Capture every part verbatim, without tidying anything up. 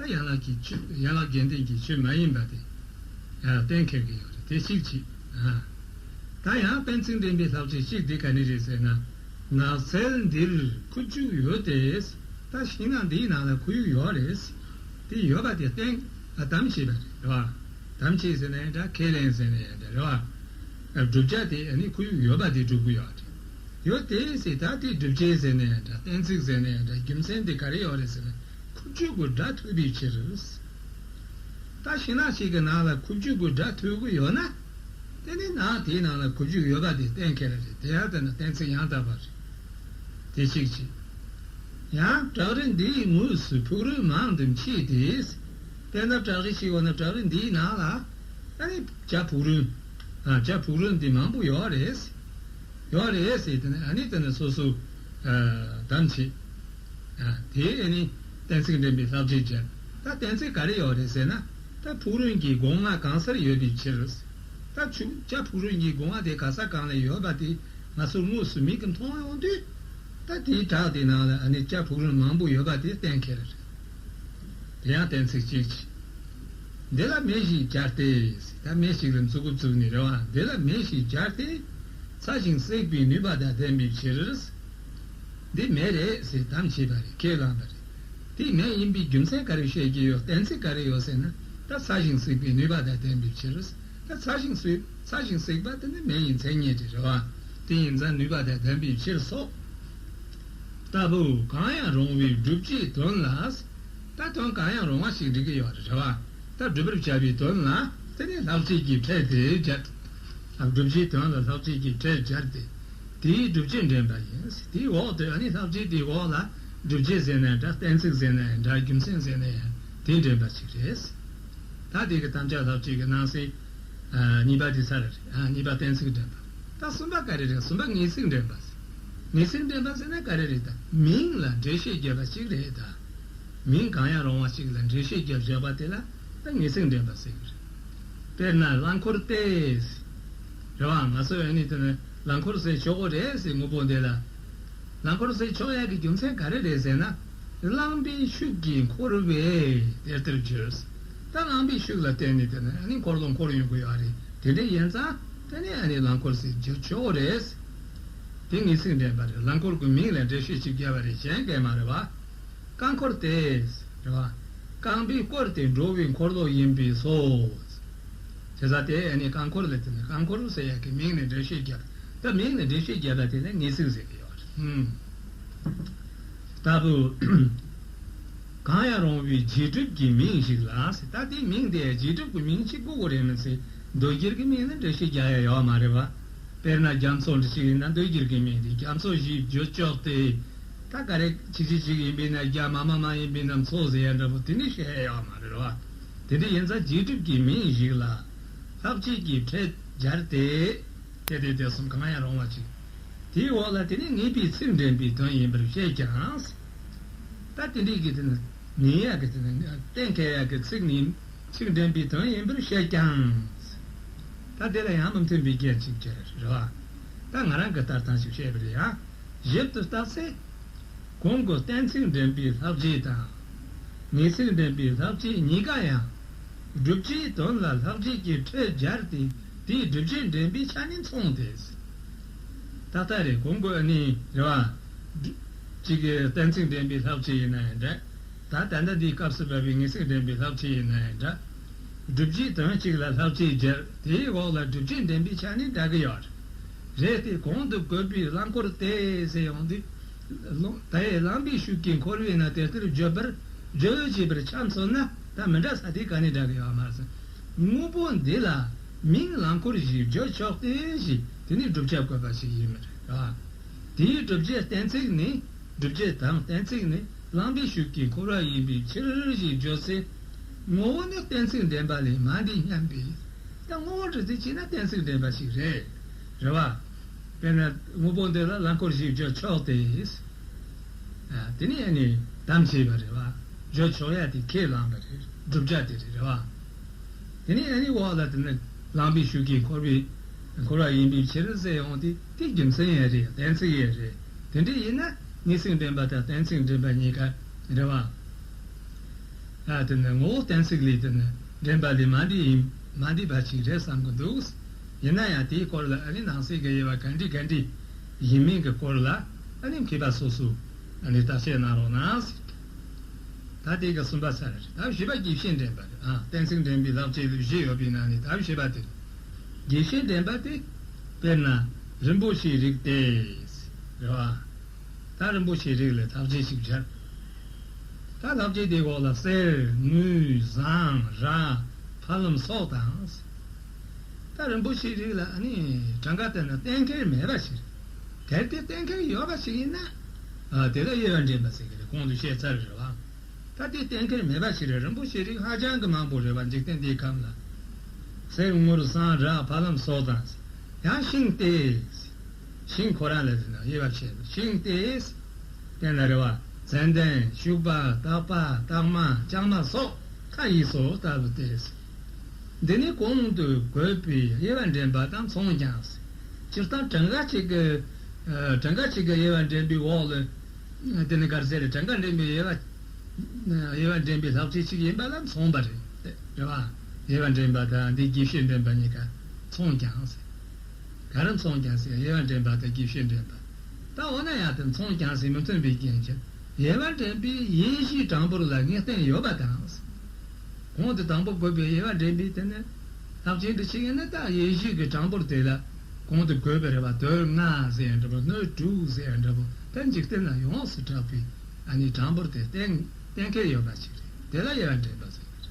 ཡན་ལག་གི་ཆོས། ཡན་ལག་བརྒྱད་ལྡན་གྱི་ཆོས་མ་ཡིན་པ་དེ་ཡང་གཏན་འཁེལ་གྱི་ཡོད་རེད། དེ་གཅིག་བྱས། ཨ། ད་ཡང་གཏན་ཚིགས་འདྲེན་པའི་ལྷག་བཅས་གཅིག་དེ་ག་ནི་རེད་ཟེར་ན། ནགས་ཚལ་འདིར་ཁུ་བྱུག་ཡོད་དེ། ད་ཤིང་ནགས་འདིའི་ནང་ལ་ཁོར་ཡུག་ཡོད་རེད། དེ་ཡོད་པ་དེ་གཏན། ཨ། དམ་བཅས་པ་རེད། རེད་བ། དམ་བཅས་ཟེར་ན་ཡང་འདྲ། ཁས་ལེན་ཟེར་ན་ཡང་འདྲ། རེད་བ། བསྒྲུབ་བྱ་དེ་ཨ་ནི་ཁོར་ཡུག་ཡོད་པ་དེ་སྒྲུབ་ཀྱི་ཡོད་རེད། ཡོད་དེ་ཟེར། ད་དེ་སྒྲུབ་བྱེད་ཟེར་ན་ཡང་འདྲ། གཏན་ཚིགས་ཟེར་ན་ཡང་འདྲ། རྒྱུ་མཚན་དེ་ག་རེ་ཡོད་རེད་ཟེར་ན། ཁུ་བྱུག་གི་སྒྲ་ཐོས་པའི་ཕྱིར། ད་ཤིང་ནགས་ཤིག་གི་ནང་ལ་ཁུ་བྱུག་གི་སྒྲ་ཐོས་ཀྱི་ཡོད་ན། དེ་ནི་ནགས་དེའི་ནང་ལ་ཁུ་བྱུག་ཡོད་པ་དེ་གཏན་འཁེལ་རེད། དེ་ཡང་དེ་ནི་གཏན་ཚིགས་ཡང་དག་པ་རེད། དེ་གཅིག་བྱས། ཡང་བྲག་རི་འདིའི་ངོས་སུ་ཕུག་རོན་མང་དུ་མཆིས་ཏེ། དཔེར་ན་བྲག་རི་ཞིག་ཡོད་ན་བྲག་རི་འདིའི་ནང་ལ་ཨ་ནི་བྱ་ཕུག་རོན། ཨ། བྱ་ཕུག་རོན་འདི་མང་པོ་ཡོད་རེད། ཡོད་རེད་ཟེར་དེ་ནི་ཨ་ནི་དེ་ནི་སོ་སོ། ཨ། དམ་བཅས། ཨ། དེ་ཨ་ནི་གཏན་ཚིགས་འདྲེན་པའི་ལྷག་བཅས་སྦྱར། ད་གཏན་ཚིགས་ག་རེ་ཡོད་རེད་ཟེར་ན། ད་ཕུག་རོན་གྱི་སྒོ་ང་གང་སར་ཡོད་པའི་ཕྱིར། ད་ཆུ་བྱ་ཕུག་རོན་གྱི་སྒོ་ང་དེ་ག་ས་གང་ལ་ཡོད་པ་དེ་ང་ཚོ་དངོས་སུ་མིག་གིས་མཐོང་ཡོང་དུས། ད་དེའི་བྲག་དེའི་ནང་ལ་ཨ་ནི་བྱ་ཕུག་རོན་མང་པོ་ཡོད་པ་དེ་གཏན་འཁེལ་རེད། དེ་ཡང་གཏན་ཚིགས་གཅིག་བྱས། འདི་ལ་མེ་ཞིག་སྦྱར་ཏེ། ད་མེ་ཞིག་ལ་མཛུ་གུ་བཙུགས་ནས། རེད་བ། འདི་ལ་མེ་ཞིག་སྦྱར་ཏེ། ཚ་ཞིང་བསྲེག་པའི་ནུས་པ་དང་ལྡན་པའི་ཕྱིར། འདི་མེ་རེད་ཟེར་དམ་བཅས་པ་རེད། ཁས་བླངས་པ་རེད། དེ་མེ་ཡིན་པའི་རྒྱུ་མཚན་ག་རེ་བཤད་ཀྱི་ཡོད། གཏན་ཚིགས་ག་རེ་ཡོད་ཟེར་ན། ད་ཚ་ཞིང་བསྲེག་པའི་ནུས་པ་དང་ལྡན་པའི་ཕྱིར། ད་ཚ་ཞིང་བསྲེག་ཚ་ཞིང་བསྲེག་པ་དེ་ནི་མེ་ཡི་མཚན་ཉིད་རེད། རེད་བ། དེ་ཡིན་ཙང་ནུས་པ་དང་ལྡན་པའི་ཕྱིར་སོ། ལྟ་བུ་གང་ཡང་རུང་བའི་སྒྲུབ་བྱེད་དོན་ལ། ད་དོན་གང་ཡང་རུང་བ་ཞིག་འགྲིག་གི་ཡོད་རེད། རེད་བ། ད་སྒྲུབ་པར་བྱ་བའི་དོན་ལ་དེ་ནི་ལྷག་བཅས་ཀྱི་ཕྲད་དེ་སྦྱར། སྒྲུབ་བྱེད་དོན་ལ་ལྷག་བཅས་ཀྱི་ཕྲད་སྦྱར་ཏེ། དེའི་སྒྲུབ་བྱེད་འདྲེན་པ་ཡིན། དེའི་འོག་ཏུ་ཨ་ནི་ལྷག་བཅས་དེའི་འོག་ལ་སྒྲུབ་བྱེད་ཟེར་ན་འདྲ། གཏན་ཚིགས་ཟེར་ན་འདྲ། རྒྱུ་མཚན་ཟེར་ན་ཡང་དེ་འདྲེན་པ་ཞིག་རེད། ད་དེ་གི་དམ་བཅའ་ལྷག་བཅས་ཀྱི་ནང་གསེས། ཨ། གཉིས་པ་དེ་ཚར་རེད། ཨ། གཉིས་པ་གཏན་ཚིགས་འདྲེན་པ། ད་གསུམ་པ་ག་རེ་རེད། གསུམ་པ་ངེས་ཚིག་འདྲེན་པ། ངེས་ཚིག་འདྲེན་པ་ཟེར་ན་ག་རེ་རེད། ད་མིང་ལ་འགྲེལ་བཤད་བརྒྱབ་པ་ཞིག་རེད། ད་མིང་གང་ཡང་རུང་བ་ཞིག་ལ་འགྲེལ་བཤད་བརྒྱབ་བཞག་པ་དེ་ལ་ད་ངེས་ཚིག་འདྲེན་པ་ཟེར་གྱི་རེད། དཔེར་ན་རླངས་འཁོར་དེ། རེད་བ། ང་ཚོས་ཨ་ནི་དེ་ནི་རླངས་འཁོར་ཟེར་ཆོག་གི་རེད་ཟེར། དངོས་པོ་འདི་ལ། རླངས་འཁོར་ཟེར་ཆོག་ཡག་གི་རྒྱུ་མཚན་ག་རེ་རེད་ཟེར་ན། རླངས་པའི་ཤུགས་ཀྱིས་འཁོར་བས་དེ་ལྟར་བརྗོད། ད་རླངས་པའི་ཤུགས་ལ་བརྟེན་ནས་དེ་ནི་ཨ་ནི་འཁོར་ལོ་འཁོར་ཡོང་གི་ཡོད་རེད། དེ་འདྲ་ཡིན་ཙང་དེ་ནི་ཨ་ནི་རླངས་འཁོར་ཟེར་བརྗོད་ཆོག་རེད། དེ་ངེས་ཚིག་འདྲེན་པ་རེད། རླངས་འཁོར་གྱི་མིང་ལ་འགྲེལ་བཤད་ཅིག་བརྒྱབ་པ་རེད། གཞན་གང་མ་རེད་བ། རྐང་འཁོར་དེ། རེད་བ། རྐང་པས་བསྐོར་ཏེ་འགྲོ་བའི་འཁོར་ལོ་ཡིན་པས་སོ། བྱས་ཙང་དེ་ཨ་ནི་རྐང་འཁོར་ལ་དེ་ནི་རྐང་འཁོར་ཟེར་ཡག་གི་མིང་ནས་འགྲེལ་བཤད་བརྒྱབ། ད་མིང་ནས་འགྲེལ་བཤད་བརྒྱབ་པ་དེ་ལ་ངེས་ཚིག་ཟེར་གྱི་ཡོད་རེད། ལྟ་བུ། གང་ཡང་རུང་བའི་རྗེས་གྲུབ་ཀྱི་མིང་ཞིག་ལ་ཟེར། ད་དེའི་མིང་དེ་རྗེས་གྲུབ་ཀྱི་མིང་ཞིག་དགོས་ཀྱི་རེད། མི་ཚེ་མདོ་སྒྱུར་གྱི་མིང་ལ་འགྲེལ་བཤད་རྒྱག་ཡ་ཡོད་མ་རེད་བ། དཔེར་ན་རྒྱ་མཚོ་འདྲ་ཞིག་ཡིན་ན་མདོ་སྒྱུར་གྱི་མིང་རེད། རྒྱ་མཚོ་ཞེས་བརྗོད་ཆོག་སྟེ། ད་ག་རེ་ཅིག་ཅིག་ཅིག་ཡིན་པས་ན་རྒྱ། མ་མ་མ་ཡིན་པས་ན་མཚོ་ཟེར་ཡ་འདྲ་པོ་དེ་ནི་བཤད་ཡ་ཡོད་མ་རེད་བ། དེ་འདྲ་ཡིན་ཙང་རྗེས་གྲུབ་ཀྱི་མིང་ཞིག་ལ་ལྷག་བཅས་ཀྱི་ཕྲད་སྦྱར་ཏེ། དེ་དེ་དེ་གསུམ་གང་ཡང་རུང་བ་ཅིག་དེའི་འོག་ལ་དེ་ནི་ངེས་པའི་ཚིག་འདྲེན་པའི་དོན་ཡིན་པར་བཤད་ཀྱང་། ད་དེ་འདྲའི་གི་དེ་ནི་ངེས་ཡག་གི་དེ་ནི་གཏན་འཁེལ་ཡག་གི་ཚིག་ནི་ཚིག་འདྲེན་པའི་དོན་ཡིན་པར་བཤད་ཀྱང་། ད་དེ་ལ་ཡང་མི་མཐུན་པའི་རྐྱེན་ཅིག་སྦྱར་རེད་བ། ད་ང་རང་གི་ལྟ་སྟངས་ཤིག་བཤད་པ་རེད་ཡ། ཞིབ་ཏུ་བརྟགས་ཚེ། གོང་གི་གཏན་ཚིགས་འདྲེན་པའི་ལྷག་བཅས་དང་། ངེས་ཚིག་འདྲེན་པའི་ལྷག་བཅས་གཉིས་ཀ་ཡང་། བསྒྲུབ་བྱའི་དོན་ལ་ལྷག་བཅས་ཀྱི་ཕྲད་སྦྱར་ཏེ་དེའི་སྒྲུབ་བྱེད་འདྲེན་པའི་ཆ་ནས་མཚུངས་ཏེ། ཏག་ཏག་རེད། གོང་གི་ཨ་ནི་རེད་བ། གཅིག་གི་གཏན་ཚིགས་འདྲེན་པའི་ལྷག་བཅས་ཡིན་ན་ཡང་འདྲ། ད་ད་ལྟ་འདིའི་སྐབས་སུ་བབས་པའི་ངེས་ཚིག་འདྲེན་པའི་ལྷག་བཅས་ཡིན་ན་ཡང་འདྲ། བསྒྲུབ་བྱའི་དོན་གཅིག་ལ་ལྷག་བཅས་སྦྱར། དེའི་འོག་ལ་སྒྲུབ་བྱེད་འདྲེན་པའི་ཆ་ནས་འདྲ་གི་ཡོད་རེད། རེད་དེ། གོང་དུ་བཀོད་པའི་རླངས་འཁོར་དེ་ཟེར་ཡོང་དུས། ད་ཡི་རླངས་པའི་ཤུགས་ཀྱིས་འཁོར་བས་ན་དེ་ལྟར་བརྗོད་པར་བརྗོད་བྱེད་པར་ཆ་མཚོན་ན་ད་མི་འདྲ་ས་དེ་ག་ནས་འདྲ་གི་ཡོད་མ་རེད། དངོས་པོ་འདི་ལ་མིང་རླངས་འཁོར་ཞེས་བརྗོད་ཆོག་སྟེ་ཞེས་དེ་ནི་བསྒྲུབ་བྱ་བཀོད་པ་ཞིག་ཡིན་མི་རེད། དེའི་བསྒྲུབ་བྱའི་གཏན་ཚིགས་ནི། བསྒྲུབ་བྱེད་དང་གཏན་ཚིགས་ནི་རླངས་པའི་ཤུགས་ཀྱིས་འཁོར་བ་ཡིན་པའི་ཕྱིར་ཞེས་བརྗོད་ཚེ། ངོ་བོ་ནི་གཏན་ཚིགས་འདྲེན་པ་ལས་མ་འདས་སྙམ་པས། ད་ངོ་བོ་འདྲི་དེ་བྱས་ན་གཏན་ཚིགས་འདྲེན་པ་ཞིག་རེད། རེད་བ། དཔེར་ན་དངོས་པོ་འདི་ལ་རླངས་འཁོར་ཞེས་བརྗོད་ཆོག་སྟེ། ཨ། དེ་ནི་ཨ་ནི་དམ་བཅས་པ་རེད་བ། བརྗོད་ཆོག་ཡ་དེ་ཁས་བླངས་པ་རེད། བསྒྲུབ་བྱ་དེ་རེད། རེད་བ། དེ་ནི་ཨ་ནི་འོག་ལ་དེ་ནི་རླངས་པའི་ཤུགས་ཀྱིས་འཁོར་བའི་འཁོར་བ་ཡིན་པའི་ཕྱིར་ཟེར་ཡོང་དུས་དེ་རྒྱུ་མཚན་ཡང་རེད། གཏན་ཚིགས་ཡང་རེད། དེ་འདྲ་ཡིན་ན་ངེས་ཚིག་འདྲེན་པ་དང་གཏན་ཚིགས་འདྲེན་པ་གཉིས་ཀ་རེད་བ། ཨ་དེ་ནི་ངོ་བོ་གཏན་ཚིགས་ལས་དེ་ནི་འདྲེན་པ་ལས་མ་འདས་ཡིན་མ་འདས་པ་ཞིག་རེད་བསམ་གི་འདུག། ཡིན་ན་ཡང་དེའི་སྐོར་ལ་ཨ་ནི་ནང་གསེས་ཀྱི་དབྱེ་བ་ག་འདྲ་ག་འདྲ་ཡིན་མིན་གྱི་སྐོར་ལ་ཨ་ནི་མཁས་པ་སོ་སོས་ཨ་ནི་བརྟག་དཔྱད་གནང་རོགས་གནང་ཟེར། ད་དེ་གི་གསུམ་པ་ཚར་རེད། ད་བཞི་པ་དགེ་བཤེས་འདྲེན་པ་རེད། ཨ་གཏན་ཚིགས་འདྲེན་པའི་ལྷག་བཅས་ལུགས་བཞི་ཡོད་པའི་ནང་ནས་ད་བཞི་པ་དེ་རེད། དགེ་བཤེས་འདྲེན་པ་དེ་དཔེར་ན་རིན་པོ་ཆེའི་རིགས་ཏེ། རེད་བ། ད་རིན་པོ་ཆེའི་རིགས་ལ་ལྷག་བཅས་ཤིག་སྦྱར། ད་ལྷག་བཅས་དེའི་འོག་ལ་གསེར་དངུལ་ཟངས་རག་ཕ་ལམ་སོགས་དང་། ད་རིན་པོ་ཆེའི་རིགས་ལ་ཨ་ནི་གྲངས་ཀ་བལྟས་ན་གཏན་འཁེལ་མེད་པ་ཞིག་རེད། གལ་ཏེ་གཏན་འཁེལ་ཡོད་པ་ཞིག་ཡིན་ན། ཨ་དེ་ལ་དབྱེ་བ་འདྲེན་པ་ཟེར་གི་རེད། གོང་དུ་བཤད་ཚར་རེད་བ། ད་དེ་གཏན་འཁེལ་མེད་པ་ཞིག་རེད། རིན་པོ་ཆེའི་རིགས་ཧ་ཅང་གི་མང་པོ་རེད་བ། འཇིག་རྟེན་འདིའི་ཁམས་ལ། གསེར་དངུལ་ཟངས་རག་ཕ་ལམ་སོགས་དང་། ཡང་ཤིང་སྟེ། ཤིང་ཁོ་རང་ལ་དེ་ན་དབྱེ་བ་ཕྱེ་ན་ཤིང་སྟེ། དེ་ན་རེད་བ། ཙན་དན་ཤུག་པ་སྟག་པ་སྟག་མ་ལྕང་མ་སོགས་ཁ་ཡི་སོགས་ལྟ་བུ་སྟེ། འདི་ནི་གོང་དུ་བཀོད་པའི་དབྱེ་བ་འདྲེན་པ་དང་མཚུངས་ཀྱང་། སྤྱིར་བཏང་གྲངས་ཀ་གཅིག་གི་གྲངས་ཀ་གཅིག་གི་དབྱེ་བ་འདྲེན་པའི་འོག་ལ། དེ་ནི་ག་རེ་ཟེར་རེད། གྲངས་ཀ་འདྲེན་པའི་དབྱེ་བ། དབྱེ་བ་འདྲེན་པའི་ལྷག་བཅས་གཅིག་ཡིན་པ་ལ་མཚུངས་པ་རེད། རེད་བ། དབྱེ་བ་འདྲེན་པ་དང་འདི་དགེ་བཤེས་འདྲེན་པ་གཉིས་ཀ་མཚུངས་ཀྱང་ཟེར། ག་རེ་མཚུངས་ཀྱང་ཟེར། དབྱེ་བ་འདྲེན་པ་དང་དགེ་བཤེས་འདྲེན་པ། ད་འོ་ན་ཡང་དེ་མཚུངས་ཀྱང་ཟེར་མི་མཚུངས་པའི་རྐྱེན་གྱིས་དབྱེ་བ་འདྲེན་པའི་དབྱེ་གཞིའི་གྲངས་འབོར་ལ་ངེས་གཏན་ཡོད་པ་དང་། གོང་དུ་དང་པོ་བཀོད་པའི་དབྱེ་བ་འདྲེན་པའི་དེ་ནི་ལྷག་བཅས་འདི་ཆི་ཡིན་ན། ད་དབྱེ་གཞི་གི་གྲངས་འབོར་དེ་ལ་གོང་དུ་བཀོད་པ་རེད་བ། དོན་ལྔ་ཟེར་ཡང་འདྲ་པོ། སྣོད་དྲུག་ཟེར་ཡང་འདྲ་པོ། ད་འཇིག་རྟེན་ན་ཡོངས་སུ་གྲགས་པའི་ཨ་ནི་གྲངས་འབོར་དེ་གཏན་གཏན་འཁེལ་ཡོད་པ་ཞིག་རེད། དེ་ལ་དབྱེ་བ་འདྲེན་པ་ཟེར་གི་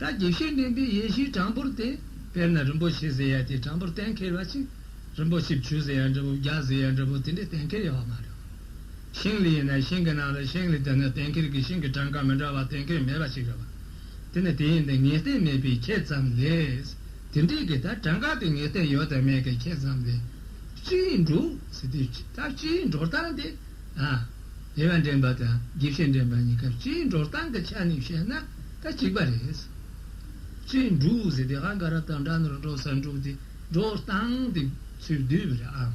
རེད། ད་དགེ་བཤེས་འདྲེན་པའི་དབྱེ་གཞིའི་གྲངས་འབོར་དེ་དཔེར་ན་རིན་པོ་ཆེ་ཟེར་ཡ་དེ་གྲངས་འབོར་གཏན་འཁེལ་བ་ཞིག་རིན་པོ་ཆེ་བཅུ་ཟེར་ཡ་འདྲ་པོ། བརྒྱ་ཟེར་ཡ་འདྲ་པོ་དེ་འདྲའི་གཏན་འཁེལ་ཡོད་མ་རེད། ཤིང་ལ་ཡིན་ན་ཤིང་གི་ནང་ལ་ཤིང་ལ་དེ་ནི་གཏན་འཁེལ་གྱི་ཤིང་གི་གྲངས་ཀ་མི་འདྲ་བ་གཏན་འཁེལ་མེད་པ་ཞིག་རེད་བ། དེ་ནི་དེ་ཡིན་ཏེ་ངེས་གཏན་མེད་པའི་ཁྱད་ཙམ་ལས། དེ་འདྲའི་གི་ད་གྲངས་ཀ་དེ་ངེས་གཏན་ཡོད་དམ་མེད་ཀྱི་ཁྱད་ཙམ་ལས། སྤྱིའི་འགྲོ་ཟེར་དུས་ད་སྤྱིའི་འགྲོ་སྟངས་དེ། ཨ། དབྱེ་བ་འདྲེན་པ་དང་དགེ་བཤེས་འདྲེན་པ་གཉིས་ཀ་སྤྱིའི་འགྲོ་སྟངས་ཀྱི་ཆ་ནས་བཤད་ན་ད་གཅིག་པ་རེད། སྤྱིའི་འགྲོ་ཟེར་དུས་ཨ་ག་ར་བཏགས་འགྲ་ན་རོ་འགྲོ་ས་འགྲོ་དེ་འགྲོ་སྟངས་དེ་ཚུར་བསྡུས་པ་རེད་ཨ།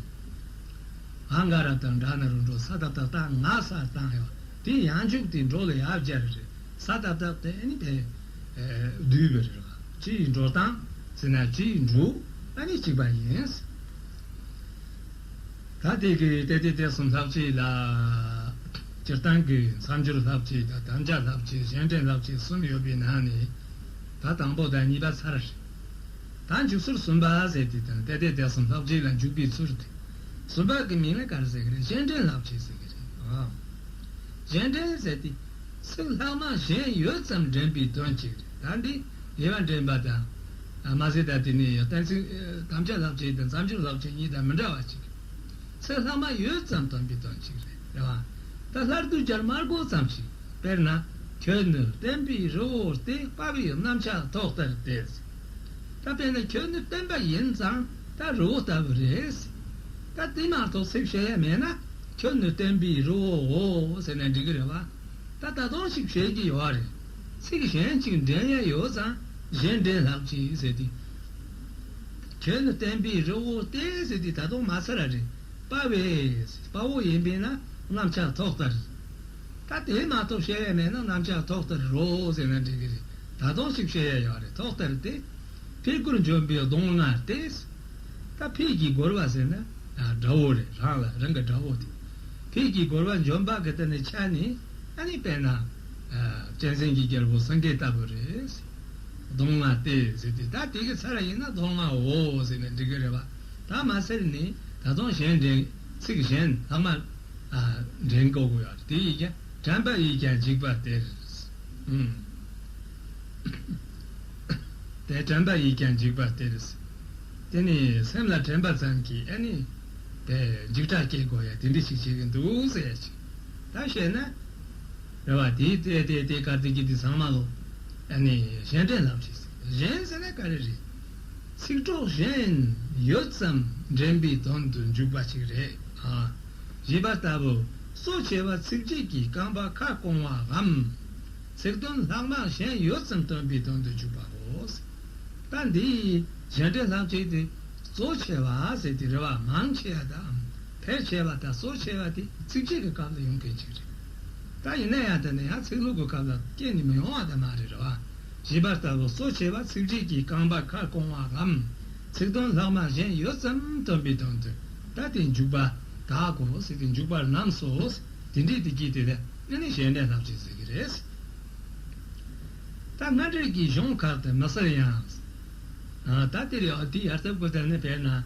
ཨ་ག་ར་བཏགས་འགྲ་ན་རོ་འགྲོ། ས་ད་བཏགས་བཏགས་ང་ས་བཏགས་ཡོད། དེ་ཡང་འཇུག་དེ་འགྲོ་ལ་ཡར་སྦྱར་རེད། ས་ད་བཏགས་དེ་ནི་དེ་བསྡུས་པ་རེད། སྤྱིའི་འགྲོ་སྟངས་ཟེར་ན་སྤྱིའི་འགྲོ་ཨ་ནི་གཅིག་པ་ཡིན། ད་དེ་གི་ཏེ་ཏེ་ཏེ་གསུམ་ལྷག་བཅས་ལ། སྤྱིར་བཏང་གི་མཚམས་སྦྱོར་ལྷག་བཅས་དང་དམ་བཅའ་ལྷག་བཅས་གཞན་འདྲེན་ལྷག་བཅས་གསུམ་ཡོད་པའི་ནང་ནས་ད་དང་པོ་དང་གཉིས་པ་ཚར། ད་འཇུག་ཚུལ་གསུམ་པ་ཟེར་དེ་དང་ཏེ་ཏེ་ཏེ་གསུམ་ལྷག་བཅས་ལ་འཇུག་པའི་ཚུལ་དེ། གསུམ་པ་གི་མིང་ལ་ག་རེ་ཟེར་གི་རེད། གཞན་འདྲེན་ལྷག་བཅས་ཟེར་གི་རེད་ཨ། གཞན་འདྲེན་ཟེར་དེ་ཚིག་ལྷག་མ་གཞན་ཡོད་ཙམ་འདྲེན་པའི་དོན་གཅིག་རེད། ད་འདི་དབྱེ་བ་འདྲེན་པ་དང་། མ་ཟད་ད་དེ་ནི་གཏན་ཚིགས་དམ་བཅའ་ལྷག་བཅས་དང་མཚམས་སྦྱོར་ལྷག་བཅས་གཉིས་དང་མི་འདྲ་བ་ཅིག་ཚིག་ལྷག་མ་ཡོད་ཙམ་སྟོན་པའི་དོན་གཅིག་རེད། རེད་བ། ད་སླར་བསྡུ་སྦྱར་མ་དགོས་ཙམ་ཞིག་དཔེར་ན། ཁྱོད་ནི་བསྟན་པའི་རི་བོ་སྟེ། དཔའ་བོའི་རྣམ་ཆ་ཐོག་ལྟར་ཏེ། ད་དཔེར་ན་ཁྱོད་ནི་བསྟན་པ་ཡིན་ཙང་ད་རི་བོ་ལྟ་བུ་རེད། ད་དེ་མ་གཏོགས་ཚིག་བཤད་ཡ་མེད་ན་ཁྱོད་ནི་བསྟན་པའི་རི་བོའོ་ཟེར་ན་འགྲིག་གི་རེད་བ། ད་ད་དུང་ཞིག་བཤད་ཀྱི་ཡོད་རེད། ཚིག་གཞན་གཅིག་འདྲེན་ཡ་ཡོད་ཙང་གཞན་འདྲེན་ལྷག་བཅས་ཟེར་ཏེ། ཁྱོད་ནི་བསྟན་པའི་རི་བོ་སྟེ་ཟེར་ཏེ་ད་དུང་མ་ཚར་ར་རེད། དཔའ་བོས། དཔའ་བོ་ཡིན་པས་ན་རྣམ་ཆ་ཐོག་ལྟར། ད་དེ་མ་གཏོགས་བཤད་ཡ་མེད་ན་རྣམ་ཆ་ཐོག་ལྟར་རོ་ཟེར་ན་འགྲིག་གི་རེད། ད་དུང་ཞིག་བཤད་ཡ་ཡོད་རེད། ཐོག་ལྟར་ཏེ། ཕས་རྒོལ་འཇོམས་པའི་གདོང་ལྔ་སྟེ། ད་ཕས་ཀྱིས་རྒོལ་བ་ཟེར་ན་དགྲ་བོ་རེད། རང་ལ་རང་གི་དགྲ་བོ་དེ། ཕས་ཀྱིས་རྒོལ་བ་འཇོམས་པ་གི་དེ་ནི་ཆ་ནས་ཨ་ནི་དཔེར་ན། གཅན་གཟན་གྱི་རྒྱལ་པོ་སེང་གེ་ལྟ་བུ་རེད། གདོང་ལྔ་སྟེ་ཟེར་ཏེ་ད་དེ་གི་ཚར་ཡིན་ན་གདོང་ལྔའོ་ཟེར་ན་འགྲིག་གི་རེད་བ། ད་མ་ཟེར་ནས་ད་དུང་གཞན་འདྲེན་ཚིག་གཞན་ལྷག་མ་འདྲེན་དགོས་ཀྱི་ཡོད་རེད། དེ་ཡིས་ཀྱང་དྲན་པ་ཡིས་ཀྱང་འཇིག་པ་སྟེར། ཨུམ། དེ་དྲན་པ་ཡིས་ཀྱང་འཇིག་པ་སྟེར། དེ་ནི་སེམས་ལ་དྲན་པ་ཙམ་གྱིས་ཨ་ནི་དེ་འཇིགས་སྐྲག་སྐྱེ་དགོས་ཡ་དེ་འདྲ་ཞིག་བྱེད་ཀྱི་འདུག་ཟེར་ཡ་ཅིག་ད་བཤད་ན། རེད་བ། དེའི་དེ་དེ་དེ་གར་དེ་གི་དེ་ཚང་མ་ལོ། ཨ་ནི་གཞན་འདྲེན་ལྷག་བཅས་ཟེར། གཞན་ཟེར་ན་ག་རེ་རེད། ཚིག་གྲོགས་གཞན་ཡོད་ཙམ་འདྲེན་པའི་དོན་དུ་འཇུག་པ་ཞིག་རེད། ཨ། ཞེས་པ་ལྟ་བུ་གཙོ་ཆེ་བ་ཚིགས་བཅད་ཀྱི་རྐང་པ་ཁ་སྐོང་བའམ། ཚིག་དོན་ལྷག་མ་གཞན་ཡོད་ཙམ་སྟོན་པའི་དོན་དུ་འཇུག་པའོ། ད་འདིའི་གཞན་འདྲེན་ལྷག་བཅས་དེ་གཙོ་ཆེ་བ་ཟེར་དེ་རེད་བ། མང་ཆེ་བ་དང་ཕལ་ཆེ་བ་དང་གཙོ་ཆེ་བ་དེ་ཚིགས་བཅད་ཀྱི་སྐབས་ལ་ཡོང་མཁན་ཅིག་རེད། ད་ཡིན་ན་ཡང་དེ་ནི་ཡང་ཚིག་ལྷུག་གི་སྐབས་ལ་སྐྱེ་ནི་མི་ཡོང་བ་དེ་མ་རེད་རེད་བ། ཞེས་པ་ལྟ་བུ་གཙོ་ཆེ་བ་ཚིག་རིས་ཀྱི་རྐང་པ་ཁ་སྐོང་བའམ། ཚིག་དོན་ལྷག་མ་གཞན་ཡོད་ཙམ་སྟོན་པའི་དོན་དུ། ད་དེ་འཇུག་པ་དག་གོ་ཟེར་ཏེ་འཇུག་པ་རྣམས་སོ། དེ་འདྲའི་དེ་གྱིས་དེ་ལ་ཨ་ནི་གཞན་འདྲ་ལྷག་བཅས་ཟེར་གྱི་རེད། ད་སྔ་འགྲེལ་གྱི་གཞུང་ཁག་ཏུ་མི་གསལ་ཡང་། ཨ། ད་དེ་རེད། ཨ། དེ་ཡར་ཐབས་བཀོད་དེ་ནི་དཔེར་ན། ཨ།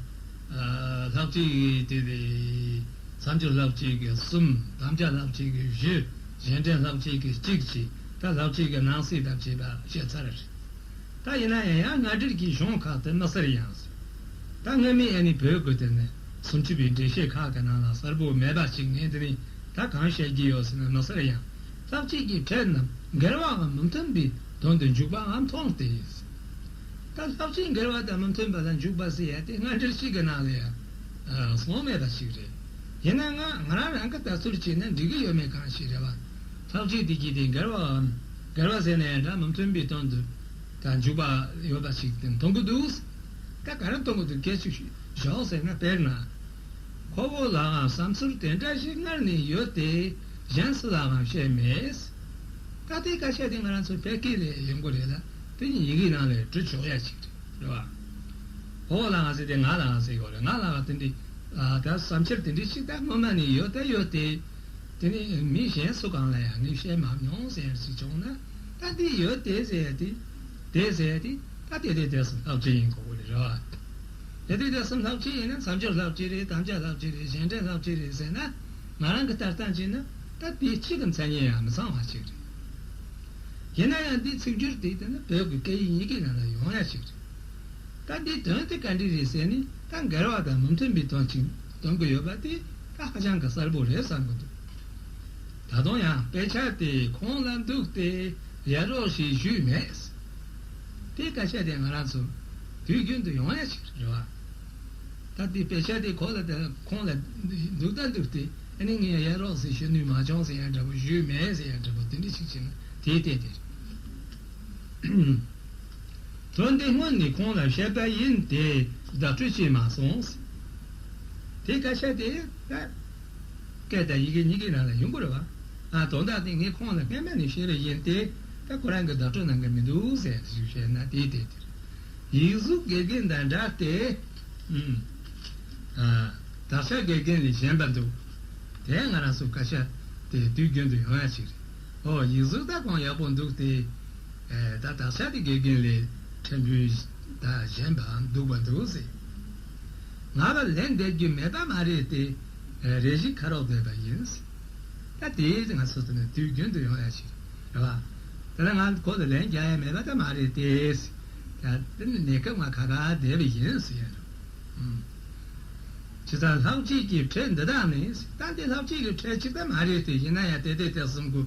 ལྷག་བཅས་ཀྱི་དེ་རེད། མཚམས་སྦྱོར་ལྷག་བཅས་ཀྱི་གསུམ། དམ་བཅའ་ལྷག་བཅས་ཀྱི་བཞི། གཞན་འགྲེལ་ལྷག་བཅས་ཀྱི་གཅིག་བཅས། ད་ལྷག་བཅས་ཀྱི་ནང་གསེས་དང་བཅས་པ་བཤད་ཚར་རེད། ད་ཡིན་ན་ཡང་ཡང་སྔ་འགྲེལ་གྱི་གཞུང་ཁག་ཏུ་མི་གསལ་ཡང་། ད་སྔ་མའི་ཨ་ནི་བོད་ཀྱི་དེ་ནི་སུམ་ཅུ་པའི་འགྲེལ་བཤད་ཁག་གི་ནང་ལ་གསལ་པོ་མེད་པ་ཞིག་ངས་དེ་ནི་ད་གང་བཤད་ཀྱི་ཡོད་ཟེར་ན། མི་གསལ་ཡང་། ལྷག་བཅས་ཀྱི་ཕྲད་རྣམས་འགལ་བའམ་མི་མཐུན་པའི་དོན་དུ་འཇུག་པའང་མཐོང་སྟེ། ད་ལྷག་བཅས་འགལ་བ་དང་མི་མཐུན་པ་ལ་འཇུག་པ་ཟེར་ཡ་དེ་སྔ་འགྲེལ་གཅིག་གི་ནང་ལ་ཡང་གསུངས་མེད་པ་ཞིག་རེད། ཡིན་ན་ང་ང་རང་རང་གི་ལྟ་ཚུལ་བྱས་ན་འགྲིག་གི་ཡོད་མེད་གང་ཞིག་རེད་བ། ལྷག་བཅས་དེ་གྱིས་དེ་འགལ་བའམ། འགལ་བ་ཟེར་ན་ཡང་འདྲ་མི་མཐུན་པའི་དོན་དུ་ད་འཇུག་པ་ཡོད་པ་ཞིག་དེ་མཐོང་གི་འདུག། ད་ག་རེ་མཐོང་གི་འདུག་སྐད་ཆ་ཞོག་ཟེར་ན། དཔེར་ན། ཁོ་བོ་ལའང་བསམ་ཚུལ་དེ་འདྲ་ཞིག་སྔར་ནས་ཡོད་དེ། གཞན་སུ་ལའང་བཤད་མེད། ད་དེ་སྐད་ཆ་དེ་ང་རང་ཚོ་བོད་སྐད་ལ་ཡོང་གི་རེད་ལ། དེ་ཉིད་ཡི་གེའི་ནང་ལ་བྲི་ཆོག་ཡ་ཞིག་རེད། རེད་བ། ཁོ་བོ་ལའང་ཟེར་ཏེ་ང་ལའང་ཟེར་དགོས་རེད། ང་ལའང་དེ་འདྲའི། ཨ། ད་བསམ་འཆར་དེ་འདྲའི་ཞིག་ད་སྔོན་མ་ནས་ཡོད་ད་ཡོད་དེ། དེ་ནི་མི་གཞན་སུ་གང་ལ་ཡང་ངས་བཤད་མ་མྱོང་ཟེར་ཡ་ཞིག་བྱུང་ན། ད་འདི་ཡོད་དེ་ཟེར་ཡ་དེ། དེ་ཟེར་ཡ་དེ། ད་དེ་དེ་དེ་གསུམ་ལྷག་བཅས་ཡིན་དགོས་ཀྱི་རེད། རེད་བ། དེ་དེ་དེ་གསུམ་ལྷག་བཅས་ཡིན་ན་མཚམས་སྦྱོར་ལྷག་བཅས་རེད། དམ་བཅའ་ལྷག་བཅས་རེད། གཞན་འགྲེལ་ལྷག་བཅས་རེད་ཟེར་ན། ང་རང་གི་ལྟ་སྟངས་བྱས་ན་ད་དེ་གཅིག་གི་མཚན་ཉིད་ཡང་མི་ཚང་བ་ཞིག་རེད། ཡིན་ན་ཡང་འདིའི་ཚིག་སྦྱོར་དེ་དེ་ནི་བོད་ཀྱི་སྐད་ཡིག་ཡི་གེ་ནང་ལ་ཡོང་ཡ་ཞིག་རེད། ད་འདིའི་དོན་དེ་ག་འདྲ་རེད་ཟེར་ནས། ད་འགལ་བ་དང་མི་མཐུན་པའི་དོན་ཅིག་སྟོན་གྱི་ཡོད་པ་དེ་ད་ཧ་ཅང་གི་གསལ་པོ་རེད་བསམ་གྱི་འདུག། ད་དུང་ཡང་དཔེ་ཆ་དེ་ཁོང་ལ་འདུག་སྟེ་ཡལ་རོགས་ཞེས་ཞུས་མེད། དེའི་སྐད་ཆ་དེ་ང་རང་ཚོ་དུས་རྒྱུན་དུ་ཡོང་ཡ་ཞིག་རེད་བ། ད་དེ་དཔེ་ཆ་དེ་ཁོ་ལ་དེ་ཁོང་ལ་འདུག་ད་འདུག་སྟེ། ཨ་ནི་ངས་ཡལ་རོགས་ཟེར་ཞུ་ནུས་མ་བྱུང་ཟེར་ཡ་འདྲ་པོ། ཞུས་མེད་ཟེར་ཡ་འདྲ་པོ་དེ་འདྲ་ཞིག་བྱས་ན་དེའི་ལྟས་དེ་རེད། དོན་དེ་སྔོན་ནས་ཁོང་ལ་བཤད་པ་ཡིན་ཏེ་བརྡ་སྤྲོད་བྱས་མ་སོང་། དེ་སྐད་ཆ་དེ་ད་སྐད་དང་ཡི་གེ་གཉིས་ཀའི་ནང་ལ་ཡོང་གི་རེད་བ། ཨ། དོན་དག་དེ་ངས་ཁོང་ལ་སྔན་མ་ནས་བཤད་པ་ཡིན་ཏེ། ད་ཁོ་རང་གིས་བརྡ་སྤྲོད་གནང་གི་མི་འདུག་ཟེར་ཞིག་བཤད་ན་དེའི་ལྟས་དེ་རེད། ཡིག་གཟུགས་དགེ་རྒན་དང་འདྲ་སྟེ། ཨུམ། ཨ། དག་ཆ་དགེ་རྒན་ལས་གཞན་པ་འདུག། དེ་ང་རང་ཚོ་སྐད་ཆ་དེ་དུས་རྒྱུན་དུ་ཡོང་ཡ་ཞིག་རེད། ཨོ། ཡིག་གཟུགས་ད་ཁོང་ཡག་པོ་འདུག་སྟེ། ཨེ། ད་དག་ཆ་དེ་དགེ་རྒན་ལས་ཕྲན་བུ་ད་གཞན་པའང་འདུག་པ་འདུག་ཟེར། ང་ལ་ལན་འདེབས་རྒྱུ་མེད་པ་མ་རེད་དེ། ཨེ། རེ་ཞིག་ཁ་རོག་བསྡད་པ་ཡིན། ད་དེ་ང་ཚོ་དེ་ནི་དུས་རྒྱུན་དུ་ཡོང་ཡ་ཞིག་རེད་བ། དེ་ལ་ང་ཁོ་ལ་ལན་རྒྱག་ཡ་མེད་པ་ད་མ་རེད་དེ། ད་དེ་ནི་གནས་སྐབས་ང་ཁ་ཁ་བསྡད་པ་ཡིན་ཟེར་ཡ་རེད། ཨུམ། ཇི་ལྟར་ལྷག་བཅས་ཀྱི་ཕྲད་འདི་དག་ནི། ད་འདི་ལྷག་བཅས་ཀྱི་ཕྲད་ཅིག་ད་མ་རེད་དེ། ཡིན་ན་ཡང་དེ་དེ་དེ་གསུམ་གོ།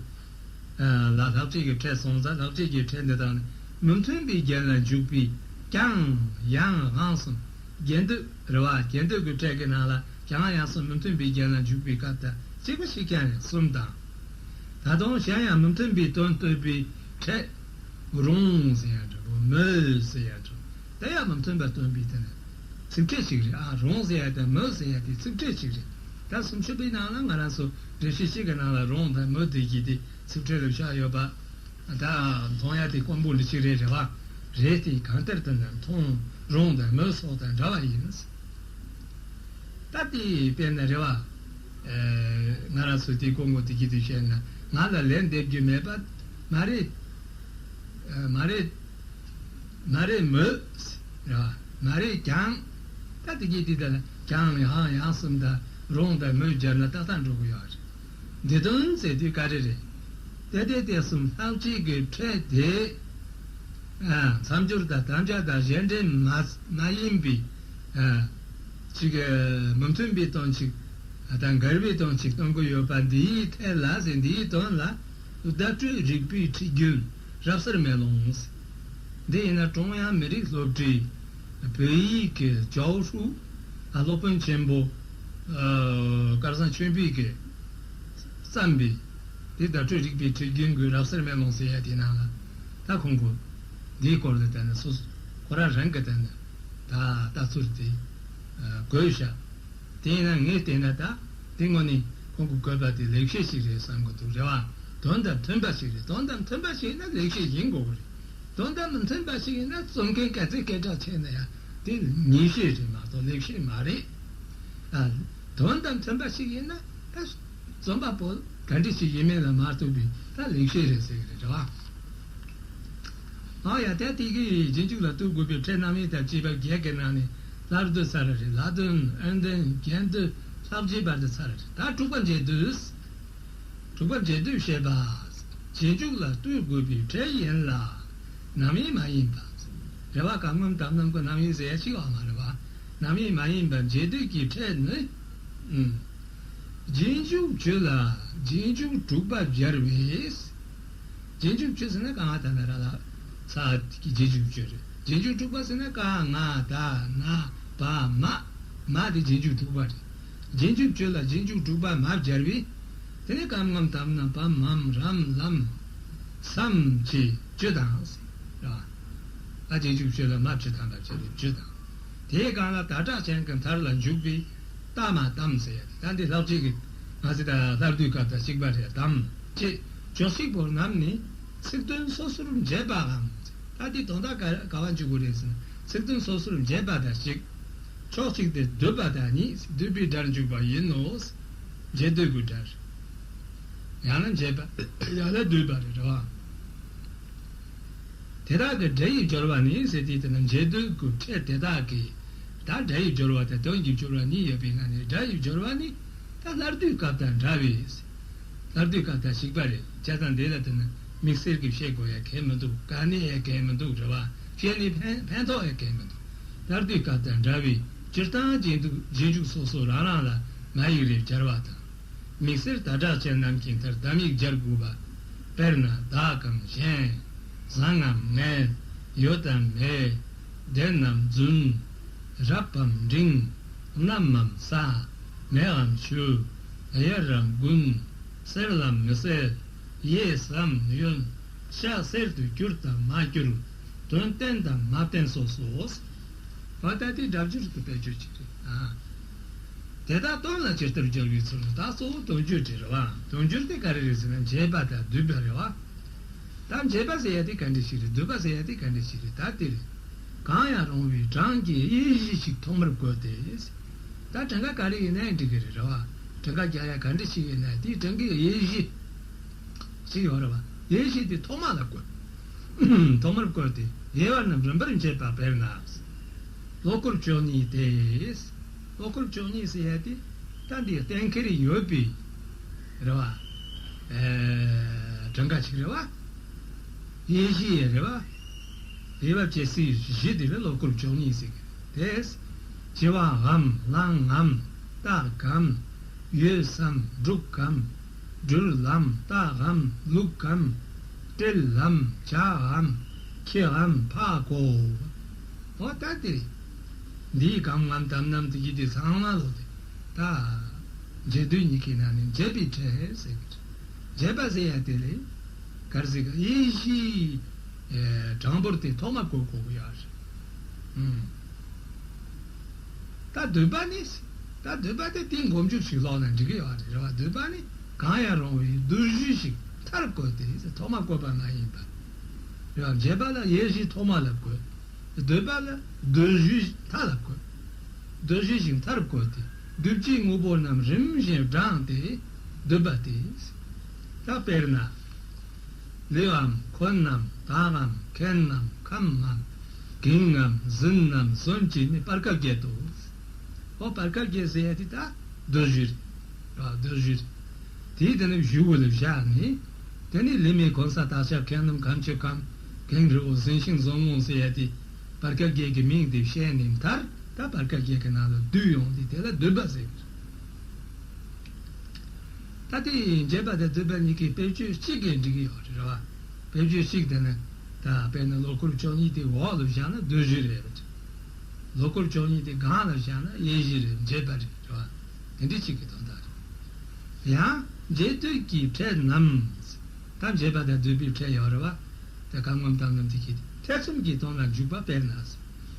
ལ་ལྷག་བཅས་ཀྱི་ཕྲད་སོང་ཙང་། ལྷག་བཅས་ཀྱི་ཕྲད་འདི་དག་ནི་མི་མཐུན་པའི་རྒྱན་ལ་འཇུག་པའི་ཀྱང་ཡང་འང་གསུམ། རྒྱན་སྡུད་རེད་བ། རྒྱན་སྡུད་ཀྱི་ཕྲད་ཀྱི་ནང་ལ་ཀྱང་ཡང་གསུམ། མི་མཐུན་པའི་རྒྱན་ལ་འཇུག་པའི་སྐབས་དང་གཅིག་པ་ཞིག་ཀྱང་ཡང་གསུམ་དང་། ད་དུང་གཞན་ཡང་མི་མཐུན་པའི་དོན་སྟོན་པའི་ཕྲད། རུང་ཟེར་ཡ་འདྲ་པོ། མོ་ཟེར་ཡ་འདྲ་པོ། དེ་ཡང་མི་མཐུན་པ་སྟོན་པའི་དེ་ནི་ཚིག་ཕྲད་ཅིག་རེད། ཨ། རུང་ཟེར་ཡ་དང་མོ་ཟེར་ཡ་དེ་ཚིག་ཕྲད་ཅིག་རེད། ད་སུམ་ཅུ་པའི་ནང་ལ་ང་རང་ཚོ་འགྲེལ་བཤད་གཅིག་གི་ནང་ལ་རུང་དང་མོ་དེ་གྱིས་དེ་ཚིག་ཕྲད་ལ་བཞག་ཡོད་པ། ད་མཐོང་ཡ་དེ་དཀོན་པོ་འདི་ཅིག་རེད། རེད་བ། རེད་དེ་གང་ལྟར་དེ་ནི་མཐོང་རུང་དང་མོ་སོགས་དང་འདྲ་བ་ཡིན། ད་དེ་དཔེར་ན་རེད་བ། ཨེ། ང་རང་ཚོས་དེ་སྐོར་ངོ་དེ་གྱིས་དེ་བཤད་ན། ང་ལ་ལན་འདེབས་རྒྱུ་མེད་པ་མ་རེད། ཨེ། མ་རེད། མ་རེད་མོད། རེད་བ། མ་རེད་ཀྱང་། ད་དེ་གྱིས་དེ་ལྟར་ཀྱང་ཡང་ཡང་གསུམ་དང་རུང་དང་མོ་སྦྱར་ན་ཏག་ཏག་འགྲོ་གི་ཡོད་རེད། འདི་དོན་ཟེར་དུས་ག་རེ་རེད། དེ་དེ་དེ་གསུམ་ལྷག་བཅས་ཀྱི་ཕྲད་དེ། ཨ། མཚམས་སྦྱོར་དང་དམ་བཅའ་དང་གཞན་འགྲེལ་མ་མ་ཡིན་པའི། ཨ། ཅིག་མི་མཐུན་པའི་དོན་ཅིག་དང་འགལ་བའི་དོན་ཅིག་སྟོན་གྱི་ཡོད་པ་འདིའི་ཐད་ལ་ཟེར། འདིའི་དོན་ལ་བརྡ་སྤྲོད་རིག་པའི་ཁྲིད་རྒྱུན་རབ་གསལ་མེ་ལོང་། འདི་ཡིན་ན་ཀྲུང་དབྱང་མི་རིགས་སློབ་གྲྭའི་བོད་ཡིག་གི་ཅའོ་ཧྲུའུ། ཨ། སློབ་དཔོན་ཆེན་པོ། ཨ། སྐལ་བཟང་ཆོས་འཕེལ་གྱིས་བརྩམས་པའི་དེ་བརྡ་སྤྲོད་རིག་པའི་ཁྲིད་རྒྱུན་གྱི་རབ་གསལ་མེ་ལོང་ཟེར་ཡ་དེའི་ནང་ལ། ད་ཁོང་གིས་འདིའི་སྐོར་ལ་བལྟས་ན་སོ་སོ་ཁོ་རང་རང་གིས་བལྟས་ན་ད་ལྟ་ཚུལ་དེ་བཀོད་བཞག། དེ་ཡིན་ན་ངས་བལྟས་ན་ད་དེ་དངོས་གནས་ཁོང་གིས་བཀོད་པ་དེ་ལེགས་བཤད་ཅིག་རེད་བསམ་གྱི་འདུག། རེད་བ། དོན་དང་མཐུན་པ་ཞིག་རེད། དོན་དང་མཐུན་པ་ཞིག་ཡིན་ན་ལེགས་བཤད་ཡིན་དགོས་ཀྱི་རེད། དོན་དང་མི་མཐུན་པ་ཞིག་ཡིན་ན་རྩོམ་མཁན་ག་ཚོད་སྐད་གྲགས་ཆེ་ན་ཡང་དེ་ཉེས་བཤད་རེད་མ་གཏོགས་ལེགས་བཤད་མ་རེད། ཨ། དོན་དང་མཐུན་པ་ཞིག་ཡིན་ན་ད་རྩོམ་པ་པོ་ག་འདྲ་ཞིག་ཡིན་མིན་ལ་མ་ལྟོས་པའི་ད་ལེགས་བཤད་རེད་ཟེར་གྱི་རེད། རེད་བ། ཨ་ཡ། ད་དེ་གའི་རྗེས་འཇུག་ལ་ལྟོས་དགོས་པའི་ཕྲད་རྣམ་དབྱེ་དང་བཅས་པ་བརྒྱད་ཀྱི་ནང་ནས་སླར་བསྡུ་ཚར་བ་རེད། ལྷག་དོན། ཨོན་ཏན། རྒྱན་སྡུད། ལྷག་བཅས་བར་དུ་ཚར་བ་རེད། ད་དྲུག་པ་མཇལ་དུས། དྲུག་པ་མཇལ་དུས་བཤད་པ། རྗེས་འཇུག་ལ་ལྟོས་དགོས་པའི་ཕྲད་ཡིན་ལ། རྣམ་དབྱེ་མ་ཡིན་པ། རེད་བ། གང་སྔོན་དང་སྣང་གི་རྣམ་དབྱེ་ཟེར་ཡ་ཞིག་ཡོད་མ་རེད་བ། རྣམ་དབྱེ་མ་ཡིན་པ་མཇལ་དུས་ཀྱི་ཕྲད་ནི། ཨུམ། རྗེས་འཇུག་བརྗོད་ལ་རྗེས་འཇུག་དྲུག་པ་སྦྱར་བས། རྗེས་འཇུག་བརྗོད་ཟེར་ན་གང་ང་ད་ན་ར་ལ་ཚ་གི་རྗེས་འཇུག་བརྗོད་རེད། རྗེས་འཇུག་དྲུག་པ་ཟེར་ན་ག་ང་ད་ན་བ་མ། མ་དེ་རྗེས་འཇུག་དྲུག་པ་རེད། རྗེས་འཇུག་བརྗོད་ལ་རྗེས་འཇུག་དྲུག་པ་མ་སྦྱར་བས། དེ་ནས་གམ་ངམ་དམ་ན་བ་མམ་རམ་ལམ་སམ་བཅས་བཅུ་དང་ཟེར། རེད་བ། ཨ། རྗེས་འཇུག་བརྗོད་ལ་མ་བཅུ་དང་ལ་བཅས་ཏེ་བཅུ་དང་། དེའི་སྒང་ལ་ད་དྲག་ཅན་གྱི་མཐར་ལ་འཇུག་པའི་ཏ་མ་དམ་ཟེར་ཡ་དེ། ད་འདི་ལྷག་བཅས་ཀྱི་ང་ཚོ་ད་སླར་བསྡུའི་སྐབས་དང་གཅིག་པ་རེད། དམ་བཅས་ཇོ་བཞི་པོ་རྣམས་ནི་ཚིག་དོན་སོ་སོར་འབྱེད་པའམ། ད་འདི་དོན་དག་ག་ག་བ་འཇུག་དགོས་རེད་ཟེར་ན། ཚིག་དོན་སོ་སོར་འབྱེད་པ་དང་གཅིག་ཕྱོགས་གཅིག་སྟེ་བསྡུས་པ་དང་གཉིས། བསྡུས་པའི་སྒྲར་འཇུག་པ་ཡིན་ནོ། འབྱེད་སྡུད་ཀྱི་སྒྲ་རེད། ཡང་ན་འབྱེད་པ། ཡང་ན་བསྡུས་པ་རེད། རེད་བ། དེ་དག་གི་སྒྲ་ཡི་སྦྱོར་བ་ནི་ཟེར་དུས་དེ་ན་འབྱེད་སྡུད་ཀྱི་ཕྲད་དེ་དག་གི་ད་སྒྲ་ཡི་སྦྱོར་བ་དང་དོན་གྱི་སྦྱོར་བ་གཉིས་ཡོད་པའི་ནང་ནས་སྒྲ་ཡི་སྦྱོར་བ་ནི་ད་སླར་བསྡུའི་སྐབས་དང་འདྲ་བས། སླར་བསྡུའི་སྐབས་དང་གཅིག་པ་རེད། བྱས་ཙང་འདི་ལ་དེ་ན་དམིགས་བསལ་གྱི་བཤད་དགོས་ཡ་གང་ཡང་མི་འདུག་དགག་ནི་ཡ་གང་ཡང་མི་འདུག་རེད་བ། བཤད་ནི་ཕན་ཕན་ཐོགས་ཡ་གང་ཡང་མི་འདུག་སླར་བསྡུའི་སྐབས་དང་འདྲ་བས་སྤྱིར་བཏང་རྗེས་འཇུག་རྗེས་འཇུག་སོ་སོ་རང་རང་ལ་མ་ཡིག་རེ་སྦྱར་བ་དང་། དམིགས་བསལ་ད་དྲག་ཅན་རྣམས་ཀྱི་མཐར་དམ་ཡིག་སྦྱར་དགོས་པ། དཔེར་ན་བདག་གམ་གཞན། བཟང་ངམ་ངན། ཡོད་དམ་མེད། བདེན་ནམ་རྫུན། རབ་བམ་འབྲིང་། རྣམ་མམ་གསལ། མེའམ་ཆུ། གཡེར་རམ་དགུན། གསལ་ལམ་མི་གསལ། ཡས་སམ་གཡོན། ཤ་གསེར་དུ་གྱུར་དང་མ་གྱུར། དོན་བསྟན་དང་མ་བསྟན་སོགས་སོ། འོ་ད་དེ་སྒྲ་སྦྱོར་གྱི་དཔེ་བརྗོད་ཅིག་རེད་ཨ། དེ་དག་དོན་ལ་ཇི་ལྟར་སྦྱར་བའི་ཚུལ་ནི་ད་གཙོ་བོ་དོན་བརྗོད་དེ་རེད་བ། དོན་བརྗོད་དེ་ག་རེ་རེད་ཟེར་ན་འབྱེད་པ་དང་བསྡུས་པ་རེད་བ། ད་འབྱེད་པ་ཟེར་ཡ་དེ་ག་འདྲ་ཞིག་རེད། བསྡུས་པ་ཟེར་ཡ་དེ་ག་འདྲ་ཞིག་རེད། ད་དེ་རེད། གང་ཡང་རུང་བའི་གྲངས་ཀྱི་དབྱེ་གཞི་ཞིག་ཐོག་མར་བཀོད་དེ། ད་གྲངས་ཀ་ག་རེ་ཡིན་ན་འགྲིག་གི་རེད། རེད་བ། གྲངས་ཀ་རྒྱག་ཡ་ག་འདྲ་ཞིག་ཡིན་ན་དེའི་གྲངས་ཀའི་དབྱེ་གཞི་ཞིག་ཡོད་རེད་བ། དབྱེ་གཞི་དེ་ཐོག་མ་ལ་བཀོད། ཐོག་མར་བཀོད་དེ་དབྱེ་བ་རྣམས་རིམ་པར་འབྱེད་པ་དཔེར་ན། ལོ་འཁོར་བཅུ་གཉིས་ཏེ། ལོ་འཁོར་བཅུ་གཉིས་ཟེར་ཡ་དེ་ད་འདི་གཏན་འཁེལ་ཡོད་པའི་རེད་བ། ཨེ། གྲངས་ཀ་ཅིག་རེད་བ། དབྱེ་གཞི་ཡང་རེད་བ། དབྱེ་བ་བྱེད་སའི་གཞི་དེ་ལ་ལོ་འཁོར་བཅུ་གཉིས་ཟེར་གི་རེད། དེ་བྱེ་བའམ་གླང་ངམ་སྟག་གམ་ཡོས་སམ་འབྲུག་གམ་སྦྲུལ་ལམ་སྟག་གམ་ལུག་གམ་སྤྲེལ་ལམ་བྱ་གམ་ཁྱི་གམ་ཕག་གོ། འོ་ད་དེ་འདིའི་གམ་ངམ་དམ་ནམ་དེ་གི་དེ་ཚང་མ་ལོ་དེ་ད་འབྱེད་སྡུད་གཉིས་ཀྱི་ནང་ནས་འབྱེད་པའི་ཕྲད་ཟེར་གི་རེད། འབྱེད་པ་ཟེར་ཡ་དེ་ལས་ག་རེ་ཟེར་གི། དབྱེ་གཞི་གྲངས་འབོར་དེ་ཐོག་མ་བཀོད་དགོས་ཀྱི་ཡོད་རེད། ཨུམ། ད་བསྡུས་པ་ནི། ད་བསྡུས་པ་དེ་དེའི་མགོ་མཇུག་ཞིག་ཀློག་ན་འགྲིག་གི་ཡོད་རེད། རེད་བ། བསྡུས་པ་ནི་གང་ཡང་རུང་བའི་བསྡུས་གཞི་ཞིག་མཐར་བཀོད་དེ་ཐོག་མ་བཀོད་པ་མ་ཡིན་པ། རེད་བ། འབྱེད་པ་ལ་དབྱེ་གཞི་ཐོག་མ་ལ་བཀོད། བསྡུས་པ་ལ་བསྡུས་གཞི་མཐའ་ལ་བཀོད། བསྡུས་གཞི་ཞིག་མཐར་བཀོད་དེ་བསྡུས་བྱའི་དངོས་པོ་རྣམས་རིམ་བཞིན་བགྲངས་ཏེ་བསྡུས་པ་སྟེ། ད་དཔེར་ན། ལེའུའམ་འཁོན་ནམ་དག་གམ་མཁན་ནམ་ཁམས་ངམ་གིང་ངམ་ཟིན་ནམ་ཟོན་བཅས་ནི་བར་སྐབས་བརྒྱད་དོ། ཨོ་བར་སྐབས་བརྒྱད་ཟེར་ཡ་དེ་ད་བསྡུས་གཞི་རེད། ཨ། བསྡུས་གཞི་རེད། དེའི་དེ་ནི་གཞུག་གུ་ལ་བཞག་ནས། དེ་ནི་ལི་མེ་གོན་ས་སྟག་ཞབས་མཁན་ནམ་གམ་ཆུ་ཁམས་གིང་རི་བོ་ཟིན་ཤིང་ཟོན་ངོ་ཟེར་ཡ་དེ་བར་སྐབས་བརྒྱད་ཀྱི་མིང་དེ་བཤད་ནས་མཐར་ད་བར་སྐབས་བརྒྱད་ཀྱི་ནང་ལ་བསྡུས་ཡོང་དུས་དེ་ལ་བསྡུས་པ་ཟེར་གི་རེད། ད་དེ་འབྱེད་པ་དང་བསྡུས་པ་གཉིས་ཀའི་དཔེ་བརྗོད་གཅིག་གིས་འགྲིག་གི་ཡོད་རེད། རེད་བ། དཔེ་བརྗོད་གཅིག་དེ་ནི་ད་དཔེར་ན་ལོ་འཁོར་བཅུ་གཉིས་དེ་འོག་ལ་བཞག་ན་བསྡུས་གཞི་རེད། ལོ་འཁོར་བཅུ་གཉིས་དེ་སྒང་ལ་བཞག་ན་དབྱེ་གཞི་རེད། འབྱེད་པ་རེད། རེད་བ། དེ་འདྲ་གཅིག་གི་དོན་དག་རེད། ཡང་འབྱེད་སྡུད་ཀྱི་ཕྲད་རྣམས། ད་འབྱེད་པ་དང་བསྡུས་པའི་ཕྲད་ཡོད་རེད་བ། དེ་གང་ངམ་དམ་ནམ་དེ་གི་ཐེ་ཚོམ་གྱི་དོན་ལ་འཇུག་པ་དཔེར་ན།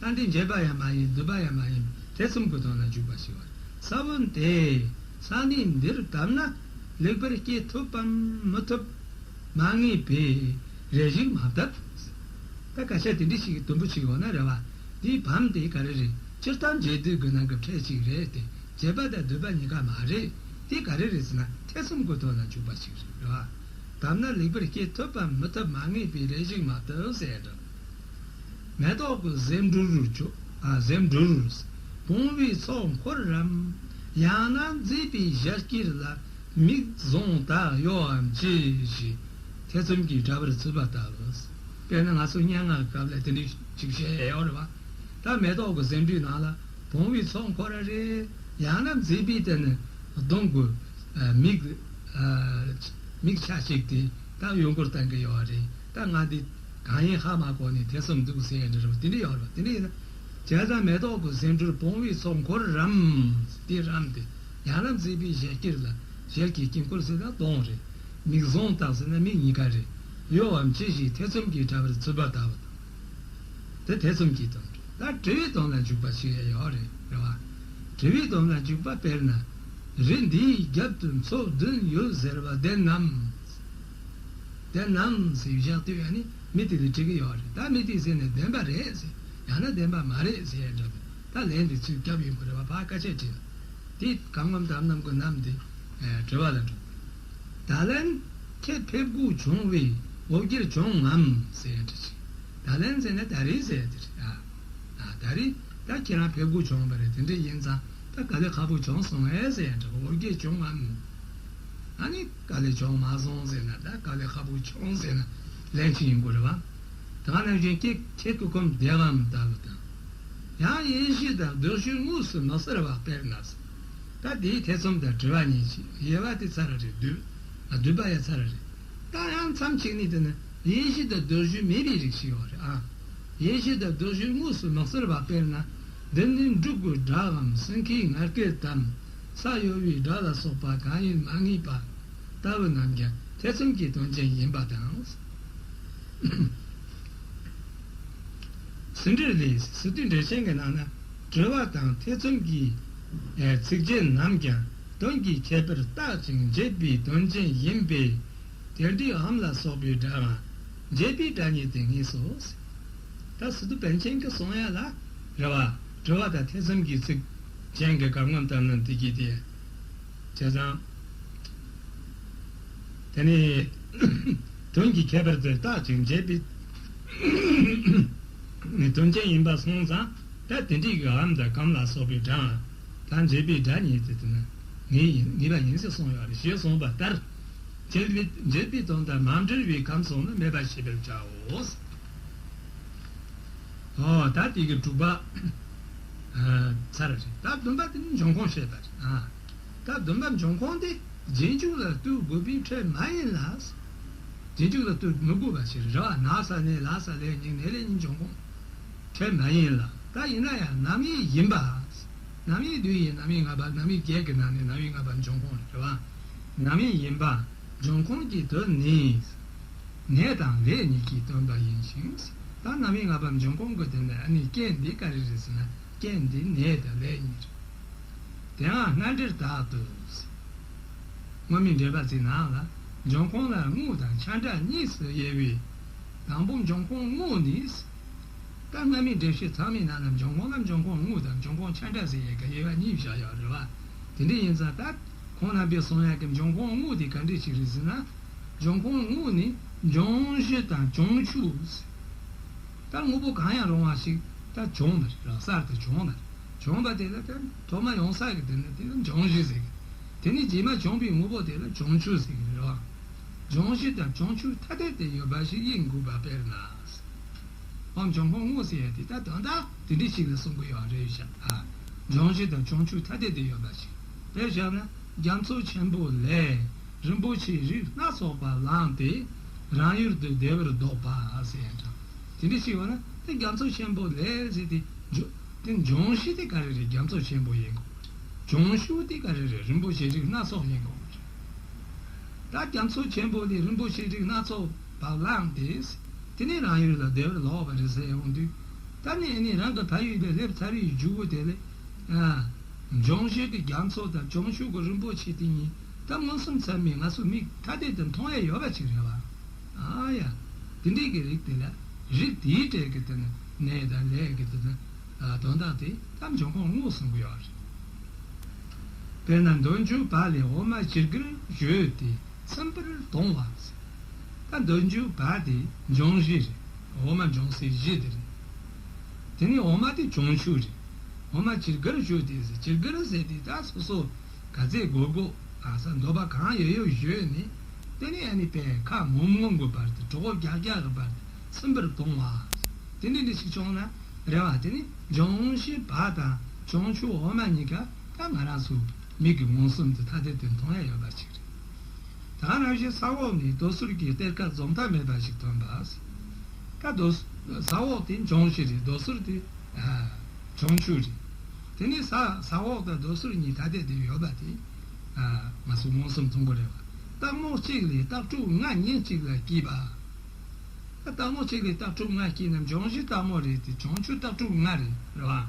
ད་འདི་འབྱེད་པ་ཡང་མ་ཡིན་བསྡུས་པ་ཡང་མ་ཡིན་ཐེ་ཚོམ་གྱི་དོན་ལ་འཇུག་པ་ཞིག་བ། ས་བོན་དེ་ས་གནས་འདིར་བཏབ་ན་ལེགས་པར་སྐྱེ་ཐུབ་བམ་མི་ཐུབ། མ་ངེས་པའི་རེ་ཞིག་མ་བཏབ། ད་སྐད་ཆ་དེ་འདྲ་ཞིག་དུམ་བུ་ཅིག་ཡོང་ན་རེད་བ། དེའི་བམ་དེ་ག་རེ་རེད། སྤྱིར་བཏང་འབྱེད་སྡུད་ཀྱི་ནང་གི་ཕྲད་ཅིག་རེད་དེ། བྱས་པ་དང་སྡུད་པ་གཉིས་ཀ་མ་རེད། དེ་ག་རེ་རེད་ཟེར་ན་ཐེ་ཚོམ་གྱི་དོན་ལ་འཇུག་པ་ཞིག་རེད་བ། ཐ་ན་ལེགས་པར་སྐྱེ་ཐུབ་བམ་མི་ཐུབ་མ་ངེས་པའི་རེ་ཞིག་མ་བཏབ་ཟེར་འདྲ། མེ་ཏོག་གི་ཟེའུ་འབྲུ་རུ་ཆོ། ཨ། ཟེའུ་འབྲུ་རུ། བུང་བའི་ཚོགས་འཁོར་རམ། ཡང་ན་མཛེས་པའི་ཞལ་སྐྱེས་ལ། མིག་བཟུང་དག་གཡོ་འམ་ཅི་ཞེས་ཐེ་ཚོམ་གྱིས་བྲལ་བར་བརྫུས་པ་ལྟ་བུ། དཔེར་ན་ང་ཚོ་སྙན་ངག་སྐབས་ལ་དེ་འདྲ་ཅིག་བཤད་ཡོད་རེད་བ། ད་མེ་ཏོག་གི་ཟེའུ་འབྲུའི་ནང་ལ་བུང་བའི་ཚོགས་འཁོར་ར་རེད། ཡང་ན་མཛེས་པའི་དེ་ནི་གདོང་གི་མིག་མིག་ཆ་གཅིག་དེ་ད་གཡོ་འཁོར་བཏང་གི་ཡོད་རེད། ད་ང་འདི་གང་ཡིན་ཧ་མ་གོ་ནས་ཐེ་ཚོམ་འདུག་ཟེར་ཡ་འདྲ་རེད་བ། དེ་འདྲ་ཡོད་རེད་བ། དེ་འདྲ་ཡིན་ན། བྱས་ཙང་མེ་ཏོག་གི་ཟེའུ་འབྲུར་བུང་བའི་ཚོགས་འཁོར་རམ། དེ་རམ་དེ། ཡང་ན་མཛེས་པའི་ཞལ་སྐྱེས་ལ། ཞལ་གྱི་དཀྱིལ་འཁོར་ཟེར་ན་གདོང་རེད། མིག་བཟུང་དག་ཟེར་ན་མིག་གཉིས་ཀ་རེད། གཡོ་འམ་ཅི་ཞེས་ཐེ་ཚོམ་གྱིས་བྲལ་བར་བརྫུས་པ་ལྟ་བུ་དང་། དེ་ཐེ་ཚོམ་གྱི་དོན་རེད། ད་དྲི་བའི་དོན་ལ་འཇུག་པ་ཞིག་ཡང་ཡོད་རེད། རེད་བ། དྲི་བའི་དོན་ལ་འཇུག་པ་དཔེར་ན། རི་འདིའི་རྒྱབ་ཏུ་མཚོ་བདུན་ཡོད་ཟེར་བ་བདེན་ནམ། བདེན་ནམ་ཟེར་བཞག་དུས་ཡང་ནི་མི་དེ་ལ་དྲི་གི་ཡོད་རེད། ད་མི་དེས་ཟེར་ནས་བདེན་པ་རེད་ཟེར། ཡང་ན་བདེན་པ་མ་རེད་ཟེར་ཡ་འདྲ་པོ། ད་ལན་དེ་ཚུར་བརྒྱབ་ཡོང་གི་རེད་བ། ཕར་སྐད་ཆ་དྲིས་ན། དེ་གང་ངམ་དམ་ནམ་གི་ནམ་དེ་དྲི་བ་ལ་འགྲོ། ད་ལན་ཁྱེད་ཕེབས་དགོས་བྱུང་བས་འོ་བརྒྱལ་བྱུང་ངམ་ཟེར་ཡ་འདྲ་ཅིག། ད་ལན་ཟེར་ན་ད་རེས་ཟེར་ཡ་དེ་རེད། ཨ། ཨ། ད་རེས་ད་ཁྱེད་རང་ཕེབས་དགོས་བྱུང་བ་རེད། དེ་འདྲ་ཡིན་ཙང་ད་དཀའ་ལས་ཁག་པོ་བྱུང་སོང་ངས་ཟེར་ཡ་འདྲ་པོ། འོ་བརྒྱལ་བྱུང་ངམ། ཨ་ནི་དཀའ་ལས་བྱུང་མ་སོང་ཟེར་ན་ད་དཀའ་ལས་ཁག་པོ་བྱུང་ཟེར་ན་ལན་ཅིག་ཡིན་དགོས་རེད་བ། ད་ག་ནང་བཞིན་ཁྱེད་ཁྱེད་ཀྱི་ཁོམ་བདེ་བའམ་ལྟ་བུ་དང་། ཡང་དབྱེ་གཞི་དང་སྡུད་གཞི་དངོས་སུ་མི་གསལ་བ་དཔེར་ན། ད་དེའི་ཐེ་ཚོམ་དང་དྲི་བ་གཉིས་ཀྱི་དབྱེ་བ་དེ་ཚར་རེད། བསྡུས། ཨ། བསྡུས་པ་ཡང་ཚར་རེད། ད་ཡང་མཚམས་གཅིག་ནས་དེ་ནི་དབྱེ་གཞི་དང་སྡུད་གཞི་མེད་པའི་རིགས་ཤིག་ཡོད་རེད། ཨ། དབྱེ་གཞི་དང་སྡུད་གཞི་དངོས་སུ་མི་གསལ་བ་དཔེར་ན། མདུན་ནི་འབྲུག་གི་སྒྲའམ་སེང་གེའི་ངར་སྐད་དམ། ས་གཡོ་བའི་སྒྲ་ལ་སོགས་པ་གང་ཡིན་མ་ངེས་པ་ལྟ་བུ་རྣམས་ཀྱང་ཐེ་ཚོམ་གྱི་དོན་ཅན་ཡིན་པ་དང་། ཟིན་བྲིས་ལས། ཟིན་བྲིས་འགྲེལ་ཆེན་གྱི་ནང་ན་དྲི་བ་དང་ཐེ་ཚོམ་གྱི་ཚིག་རྗེས་རྣམས་ཀྱང་དོན་གྱི་ཁྱད་པར་བརྟག་ཅིང་འབྱེད་པའི་དོན་ཅན་ཡིན་པས། དེ་འདྲའི་འམ་ལ་སོགས་པའི་སྒྲའང་འབྱེད་པའི་སྒྲ་ཉིད་དེ་ངེས་སོ། ད་སི་ཏུ་པཎ་ཆེན་གྱིས་གསུང་ཡ་ལ་རེད་བ། དྲི་བ་དང་ཐེ་ཚོམ་གྱི་ཚིག་རྒྱན་གྱི་གང་ངམ་དམ་ནམ་དེ་གྱིས་དེ། བྱས་ཙང་། དེ་ནི་དོན་གྱི་ཁྱད་པར་དེ་བརྟག་ཅིང་འབྱེད་པའི་དོན་ཅན་ཡིན་པ་སོང་ཙང་། ད་དེ་འདྲའི་གི་འམ་དང་གམ་ལ་སོགས་པའི་སྒྲའང་ད་འབྱེད་པའི་སྒྲ་ཉིད་དེ་དེ་ནི་ངེས་ཡིན། ངེས་པ་ཡིན་ཟེར་གསུངས་ཡོད་རེད། ཞེས་གསུངས་པ་ལྟར། འབྱེད་པའི་འབྱེད་པའི་དོན་དང་མ་འབྲེལ་བའི་གམ་སོགས་ནི་མེད་པ་ཞེས་པར་བྱའོ། ཨོ། ད་དེ་གི་དྲུག་པ། ཨ། ཚར་རེད། ད་བདུན་པ་དེ་ནི་འབྱུང་ཁུངས་བཤད་པ་རེད། ཨ། ད་བདུན་པ་འབྱུང་ཁུངས་དེ་རྗེས་འཇུག་ལ་ལྟོས་དགོས་པའི་ཁྲིད་མ་ཡིན་ལ། རྗེས་འཇུག་ལ་ལྟོས་མི་དགོས་པ་ཞིག་རེད་བ། ན་ས་ནས་ལ་ས་ལས་ཉིང་ནས་ལས་ཉིང་འབྱུང་ཁུངས་ཁྲིད་མ་ཡིན་ལ། ད་ཡིན་ན་ཡང་རྣམ་དབྱེ་ཡིན་པ། རྣམ་དབྱེ་བསྡུས་ཡིན། རྣམ་དབྱེ་ལྔ་པ། རྣམ་དབྱེ་བརྒྱད་ཀྱི་ནང་ནས་རྣམ་དབྱེ་ལྔ་པ་འབྱུང་ཁུངས་རེད་བ། རྣམ་དབྱེ་ཡིན་པ། འབྱུང་ཁུངས་ཀྱི་དོན་ནི། ནས་དང་ལས་གཉིས་ཀྱིས་སྟོན་པ་ཡིན་ཞིང་། ད་རྣམ་དབྱེ་ལྔ་པ་འབྱུང་ཁུངས་ཀྱི་དོན་ནི་ཨ་ནི་རྐྱེན་འདི་ག་རེ་རེད་ཟེར་ན། རྐྱེན་འདི་ནས་དང་ལས་གཉིས་རེད། དེའང་སྔ་འགྲེལ་དག་ཏུ། སྔོན་མའི་འགྲེལ་པ་ཚིག་ནང་ལ། འབྱུང་ཁུངས་ལ་དངོས་དང་ཆ་འདྲ་གཉིས་སུ་དབྱེ་བའི། དང་པོ་འབྱུང་ཁུངས་དངོས་ནི། ད་སྔ་མའི་འགྲེལ་བཤད་ཚང་མའི་ནང་ན་འབྱུང་ཁུངས་ལ་འབྱུང་ཁུངས་དངོས་དང་འབྱུང་ཁུངས་ཆ་འདྲ་ཟེར་ཡས་ཀྱི་དབྱེ་བ་གཉིས་བཞག་ཡོད་རེད་བ། དེ་འདྲ་ཡིན་ཙང་ད་ཁོང་རྣམ་པས་གསུང་ཡས་ཀྱི་འབྱུང་ཁུངས་དངོས་དེ་ག་འདྲ་ཞིག་རེད་ཟེར་ན། འབྱུང་ཁུངས་དངོས་ནི་འབྱུང་གཞི་དང་བྱུང་ཆོས་ཟེར། ད་དངོས་པོ་གང་ཡང་རུང་བ་ཞིག་ད་བྱུང་བ་རེད། གསར་དུ་བྱུང་བ་རེད། བྱུང་བ་དེ་ལ་ད་ཐོག་མ་ཡོང་ས་གི་དེ་ནི་དེ་ལ་འབྱུང་གཞི་ཟེར་གི། དེ་ནི་རྗེས་མ་བྱུང་བའི་དངོས་པོ་དེ་ལ་བྱུང་ཆོས་ཟེར་གི་རེད་བ། འབྱུང་གཞི་དང་བྱུང་ཆོས་ཐ་དད་དུ་ཡོད་པ་ཞིག་ཡིན་དགོས་པ་དཔེར་ན། འོ། འབྱུང་ཁུངས་དངོས་ཟེར་ཡ་དེ་ད་དོན་དག་དེ་འདྲ་ཞིག་ལ་གསུང་གི་ཡོད་རེད་ཤག། ཨ། འབྱུང་གཞི་དང་བྱུང་ཆོས་ཐ་དད་དུ་ཡོད་པ་ཞིག། དཔེར་བཞག་ན་རྒྱ་མཚོ་ཆེན་པོ་ལས་རིན་པོ་ཆེའི་རིགས་སྣ་ཚོགས་པ་བླངས་ཏེ་རང་ཡུལ་དུ་བདེ་བར་ལྡོག་པ་ཟེར་ཡ་འདྲ། དེ་འདྲ་ཞིག་ཡོད་ན་དེ་རྒྱ་མཚོ་ཆེན་པོ་ལས་ཟེར་དེ་འབྱུང་དེ་འབྱུང་གཞི་དེ་ག་རེ་རེད། རྒྱ་མཚོ་ཆེན་པོ་ཡིན་དགོས་པ་རེད། བྱུང་ཆོས་དེ་ག་རེ་རེད། རིན་པོ་ཆེའི་རིགས་སྣ་ཚོགས་ཡིན་དགོས་པ་རེད། ད་རྒྱ་མཚོ་ཆེན་པོ་ལས་རིན་པོ་ཆེའི་རིགས་སྣ་ཚོགས་པ་བླངས་ཏེ། དེ་ནས་རང་ཡུལ་ལ་བདེ་བར་ལོག་པ་རེད་ཟེར་ཡོང་དུས། ད་ནི་ཨ་ནི་རང་གི་ཕ་ཡུལ་ལ་སླེབས་ཚར་བའི་མཇུག་གུ་དེ་ལས། ཨ། འབྱུང་གཞི་གི་རྒྱ་མཚོ་དང་བྱུང་ཆོས་ཀྱི་རིན་པོ་ཆེ་དེ་གཉིས་ད་མངོན་སུམ་ཚང་མས་ང་ཚོ་མིག་ཐ་དད་དུ་མཐོང་ཡ་ཡོད་པ་ཅིག་རེད་བ། ཨ་ཡ། དེ་འདྲའི་གི་རིགས་དེ་ལ་རིགས་དེའི་གྲས་ཀྱི་དེ་ནི་ནས་དང་ལས་ཀྱི་དེ་ནི་དོན་དག་དེ་ད་འབྱུང་ཁུངས་དངོས་གསུང་གི་ཡོད་རེད། དཔེར་ན་འདོད་འཇོའི་བ་ལས་འོ་མ་ཇི་དགར་བཞོས་ཏེ་ཚིམ་པར་གཏོང་བ་ཟེར། ད་འདོད་འཇོའི་བ་དེ་འབྱུང་གཞི་རེད། འོ་མ་འབྱུང་སའི་གཞི་དེ་རེད། དེ་ནས་འོ་མ་དེ་བྱང་ཆུབ་རེད། འོ་མ་ཇི་དགར་བཞོས་ཏེ་ཟེར། ཇི་དགར་ཟེར་དེ་ད་སོ་སོ་ག་ཚད་དགོས་དགོས་ཨ་ས་འདོད་པ་གང་ཡོད་ཡོད་བཞོས་ནས། དེ་ནས་ཨ་ནི་པས་ཁ་ངོམ་ངོམ་གྱི་བར་དུ་གྲོད་ཁོག་རྒྱག་རྒྱག་གི་བར་དུ་ཚིམ་པར་གཏོང་བ། དེ་འདྲ་འདྲ་ཞིག་བྱུང་ན་རེད་བ། དེ་ནི་འབྱུང་གཞི་བ་དང་བྱང་ཆུབ་འོ་མ་གཉིས་ཀ་ད་ང་རང་ཚོ་མིག་གིས་མངོན་སུམ་དུ་ཐ་དད་དུ་མཐོང་ཡ་ཡོད་པ་ཞིག་རེད། ད་ག་ནང་བཞིན་ས་འོག་ནས་རྡོ་ཟུར་གྱི་གཏེར་ཁ་འཛོམས་མཐའ་མེད་པ་ཞིག་ཐོན་པ། ད་རྡོ་ས་འོག་དེ་འབྱུང་གཞི་རེད། རྡོ་ཟུར་དེ་བྱང་ཆུབ་རེད། དེ་ནས་ས་ས་འོག་དང་རྡོ་ཟུར་གཉིས་ཐ་དད་དུ་ཡོད་པ་དེ་ང་ཚོ་མངོན་སུམ་མཐོང་གི་རེད་བ། སྟག་མོ་གཅིག་ལས་སྟག་ཕྲུག་ལྔ་ཉིན་གཅིག་ལ་སྐྱེས་པ། སྟག་མོ་གཅིག་ལས་སྟག་ཕྲུག་ལྔ་སྐྱེས་ན་འབྱུང་གཞི་སྟག་མོ་རེད་དེ། བྱང་ཆུབ་སྟག་ཕྲུག་ལྔ་རེད། རེད་བ།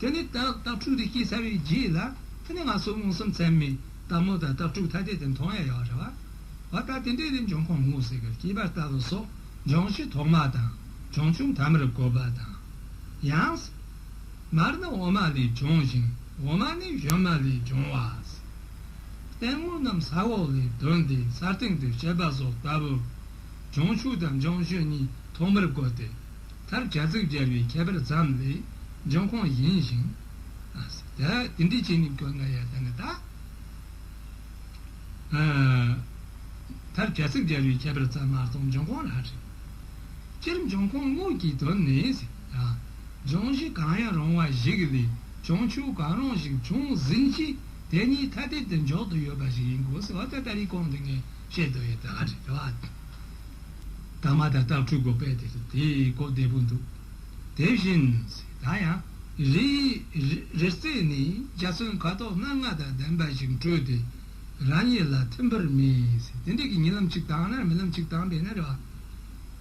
དེ་ནས་སྟག་སྟག་ཕྲུག་དེ་སྐྱེས་ཚར་བའི་རྗེས་ལ་དེ་ནས་ང་ཚོ་མངོན་སུམ་ཚད་མའི་སྟག་མོ་དང་སྟག་ཕྲུག་ཐ་དད་དུ་མཐོང་ཡ་ཡོད་རེད་བ། འོ་ད་དེ་འདྲའི་རིགས་འབྱུང་ཁུངས་དངོས་ཟེར་གི། སྐྱེས་པ་ལྟ་བུ་སོགས་འབྱུང་གཞི་ཐོག་མ་དང་བྱང་ཆུབ་ཐ་མར་བཀོད་པ་དང་། ཡང་། མར་ནི་འོ་མ་ལས་བྱུང་ཞིང་། འོ་མ་ནི་བཞོན་མ་ལས་བྱུང་བ། ལྟད་མོ་རྣམས་ས་འོག་ལས་ཐོན་ཏེ་ས་སྟེང་དུ་བྱེད་པ་སོགས་ལྟ་བུར་བྱང་ཆུབ་དང་འབྱུང་གཞི་གཉིས་ཐོག་མར་བཀོད་དེ། མཐར་བྱ་ཚིག་སྦྱར་བའི་ཁྱད་པར་ཙམ་ལས་འབྱུང་ཁུངས་ཡིན་ཞིང་། ཨ་ཟེར། ད་དེ་འདྲའི་བྱས་ནས་བཀོད་ན་ཡ་ད་ནི་ད། ཨ། མཐར་བྱ་ཚིག་སྦྱར་བའི་ཁྱད་པར་ཙམ་མ་གཏོགས་འབྱུང་ཁུངས་རང་རེད། སྤྱིར་འབྱུང་ཁུངས་དངོས་ཀྱི་དོན་ནི་ཟེར། ཨ། འབྱུང་གཞི་གང་ཡང་རུང་བ་ཞིག་ལས་བྱང་ཆུབ་གང་རུང་ཞིག་བྱུང་ཟིན་རྗེས་དེ་གཉིས་ཐ་དད་དུ་འཇོག་ཏུ་ཡོད་པ་ཞིག་ཡིན་དགོས་ཟེར་བ། ད་ད་རེས་གོང་དུ་ངས་བཤད་དོ་ཡོད་ད་རེད་བ། སྟག་མ་དང་སྟག་ཕྲུག་གོ་པས་དེ་དེ་གོ་བདེ་པོ་འདུག་དེ་བཞིན་ཟེར། ད་ཡང་རི་རི་རྩེ་ནས་འཇའ་ཚོན་ཁ་དོག་སྣ་ལྔ་དང་ལྡན་པ་ཞིག་བྲོས་ཏེ་རང་ཉིད་ལ་ཐིམ་པར་མོས་ཟེར། དེ་འདྲ་གི་གཉིད་ལམ་གཅིག་བཏང་ན་རྨི་ལམ་གཅིག་བཏང་པས་ན་རེད་བ།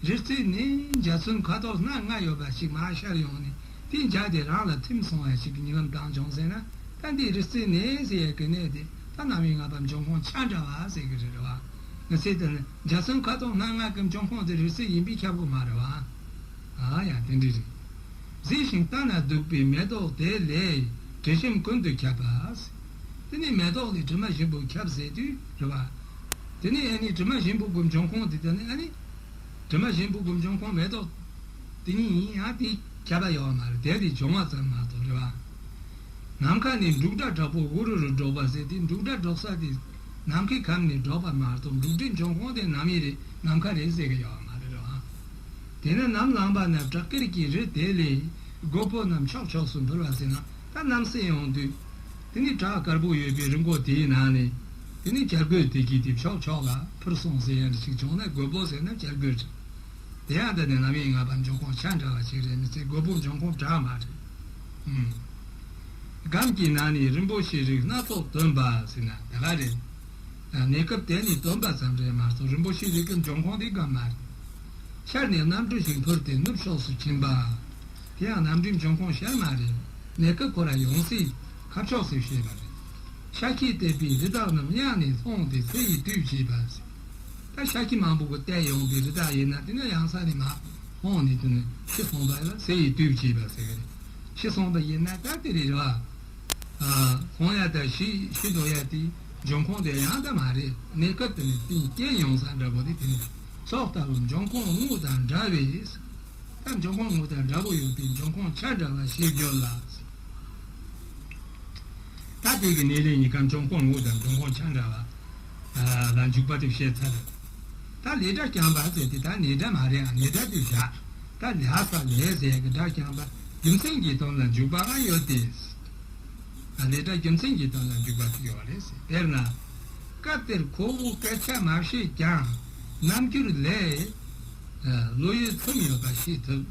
རི་རྩེ་ནས་འཇའ་ཚོན་ཁ་དོག་སྣ་ལྔ་ཡོད་པ་ཞིག་མར་ཤར་ཡོང་ནས་དེའི་འཇའ་དེ་རང་ལ་ཐིམ་སོང་བ་ཞིག་གི་གཉིད་ལམ་བཏང་བྱུང་ཟེར་ན། ད་འདི་རི་རྩེ་ནས་ཟེར་ཡས་ཀྱི་གནས་དེ་ད་རྣམ་དབྱེ་ལྔ་པ་འབྱུང་ཁུངས་ཆ་འདྲ་བ་ཟེར་གི་རེད་རེད་བ། མི་ཚེ་དེ་ནི་འཇའ་ཚོན་ཁ་དོག་སྣ་ལྔ་གི་འབྱུང་ཁུངས་དེ་རི་རྩེ་ཡིན་པས་ཁྱབ་གི་མ་རེད་བ། ཨ་ཡ་དེ་འདྲ་རེད། གཟི་ཞིང་ལྟ་ན་སྡུག་པའི་མེ་ཏོག་དེ་ལས་དྲི་ཞིམ་ཀུན་ཏུ་ཁྱབ་པ། དེ་ནས་མེ་ཏོག་ལས་དྲི་མ་ཞིམ་པོ་ཁྱབ་ཟེར་དུས་རེད་བ། དེ་ནས་ཨ་ནི་དྲི་མ་ཞིམ་པོ་གི་འབྱུང་ཁུངས་དེ་དེ་ནི་ཨ་ནི། དྲི་མ་ཞིམ་པོ་གི་འབྱུང་ཁུངས་མེ་ཏོག་དེ་ཉིད་ཡིན་ཡང་དེ་ཁྱབ་པ་ཡོད་མ་རེད། དེ་ལས་བྱུང་བ་ཙམ་མ་གཏོགས་རེད་བ། ནམ་མཁའ་ནས་འབྲུག་སྒྲ་གྲགས་པོ་འུ་རུ་རུ་སྒྲོག་པ་ཟེར་དེ་འབྲུག་སྒྲ་སྒྲོག་ས་དེ་ནམ་མཁའི་ཁམས་ནས་སྒྲོག་པ་མ་གཏོགས་འབྲུག་སྒྲའི་འབྱུང་ཁུངས་དེ་ནམ་ཡིན་རེད། ནམ་མཁའ་རེད་ཟེར་གི་ཡོད་མ་རེད་རོ། དེ་ནས་ནམ་ལངས་པ་ན་བྲག་དཀར་གྱི་རི་དེ་ལས་རྒོད་པོ་རྣམས་ཕྱོགས་ཕྱོགས་སུ་འཕུར་བ་ཟེར་ན་ད་གནམ་སེང་ཡོང་དུས། དེ་ནས་བྲག་དཀར་པོ་ཡོད་པའི་རི་མགོ་དེའི་ནང་ནས་དེ་ནས་བྱ་རྒོད་དེ་གྱིས་དེ་ཕྱོགས་ཕྱོགས་ལ་འཕུར་སོང་ཟེར་ཡ་འདྲ་ཞིག་བྱུང་ན་རྒོད་པོ་ཟེར་ན་བྱ་རྒོད་རེད། དེ་ཡང་ད་ནི་རྣམ་དབྱེ་ལྔ་པ་འབྱུང་ཁུངས་ཆ་འདྲ་བ་ཞིག་རེད། མི་ཚེ་རྒོད་པོ་འབྱུང་ཁུངས་འདྲ་མ་རེད། ཨུམ། སྒམ་གྱི་ནང་ནས་རིན་པོ་ཆེའི་རིགས་སྣ་ཚོགས་བཏོན་པ་ཟེར་ན་ད་ག་རེད། གནས་སྐབས་དེ་ནས་བཏོན་པ་ཙམ་རེད་མ་གཏོགས་རིན་པོ་ཆེའི་རིགས་ཀྱི་འབྱུང་ཁུངས་དེ་སྒམ་མ་རེད། ཤར་ནས་གནམ་གྲུ་ཞིག་འཕུར་ཏེ་ནུབ་ཕྱོགས་སུ་ཕྱིན་པ། དེ་ཡང་གནམ་གྲུའི་འབྱུང་ཁུངས་ཤར་མ་རེད། གནས་སྐབས་ཁོ་རང་ཡོང་སའི་ཁ་ཕྱོགས་སུ་བཤད་པ་རེད། ཤ་ཁྱིས་བལྟས་པའི་རི་དྭགས་རྣམས་གཡང་ནས་ལྷུང་སྟེ་ཚེ་ཡི་དུས་བྱེད་པ་ཟེར། ད་ཤ་ཁྱི་མང་པོ་གིས་བལྟས་ཡོང་པའི་རི་དྭགས་ཡིན་ན་དེ་ནི་གཡང་ས་ནས་མར་ལྷུང་ནས་དེ་ནི་ཤི་སོང་བ་ལ་ཚེ་ཡི་དུས་བྱེད་པ་ཟེར་གི་རེད། ཤི་སོང་བ་ཡིན་ན་ད་དེ་རེད་ར། ལྷུང་ཡ་དང་ཤི་ཤི་འགྲོ་ཡ་དེ་འབྱུང་ཁུངས་དེ་ཡང་དག་མ་རེད། གནས་སྐབས་དེ་ནི་རྟེན་རྐྱེན་ཡོང་ས་འདྲ་པོ་དེ་དེ་ནི་སྲོག་ལྟ་བུ་འབྱུང་ཁུངས་དངོས་དང་འདྲ་བས། ད་འབྱུང་ཁུངས་དངོས་དང་འདྲ་པོ་ཡོད་པའི་འབྱུང་ཁུངས་ཆ་འདྲ་བ་ཞེས་བརྗོད་ལ། ད་དེ་གི་གནས་ལས་གཉིས་ཀ་འབྱུང་ཁུངས་དངོས་དང་འབྱུང་ཁུངས་ཆ་འདྲ་བ་ལ་འཇུག་པ་དེ་བཤད་ཚར། ད་ལས་སྒྲ་རྐྱང་པ་ཟེར་དེ་ད་ལས་སྒྲ་མ་རེད་ཨ། ལས་སྒྲ་དེ་བཞག་ད་ལྷ་ས་ལས་ཟེར་གི་སྒྲ་རྐྱང་པ་རྒྱུ་མཚན་གྱི་དོན་ལ་འཇུག་པའང་ཡོད་དེ། ལས་སྒྲ་རྒྱུ་མཚན་གྱི་དོན་ལ་འཇུག་པ་ཞིག་ཡོད་རེད་ཟེར། དཔེར་ན། སྐབས་དེར་ཁོ་བོས་སྐད་ཆ་མ་བཤད་ཀྱང་རྣམ་འགྱུར་ལས་བློ་ཡུལ་ཚིམ་ཡོད་པ་ཤེས་ཐུབ།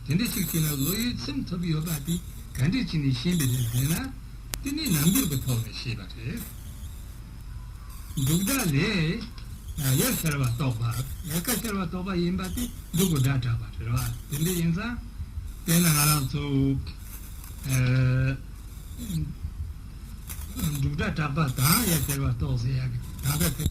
དེ་འདྲ་ཞིག་བྱས་ན་བློ་ཡུལ་ཚིམ་ཐུབ་ཡོད་པ་དེ་ག་འདྲ་བྱས་ནས་ཤེས་པ་རེད་ཟེར་ན། དེ་ནི་རྣམ་འགྱུར་གྱི་ཐོག་ནས་ཤེས་པ་རེད། འབྲུག་སྒྲ་ལས་ཡར་ཤར་བ་རྟོགས་པ། ཡལ་ག་ཤར་བ་རྟོགས་པ་ཡིན་པ་དེ་འབྲུག་གི་སྒྲ་གྲགས་པ་རེད་བ། དེ་འདྲ་ཡིན་ཙང་དཔེར་ན་ང་རང་ཚོ་ཨ་འབྲུག་སྒྲ་གྲགས་པ་དང་ཡར་ཤར་བ་རྟོགས་ཟེར་ཡག་གི་ད་ལྟ་དེ་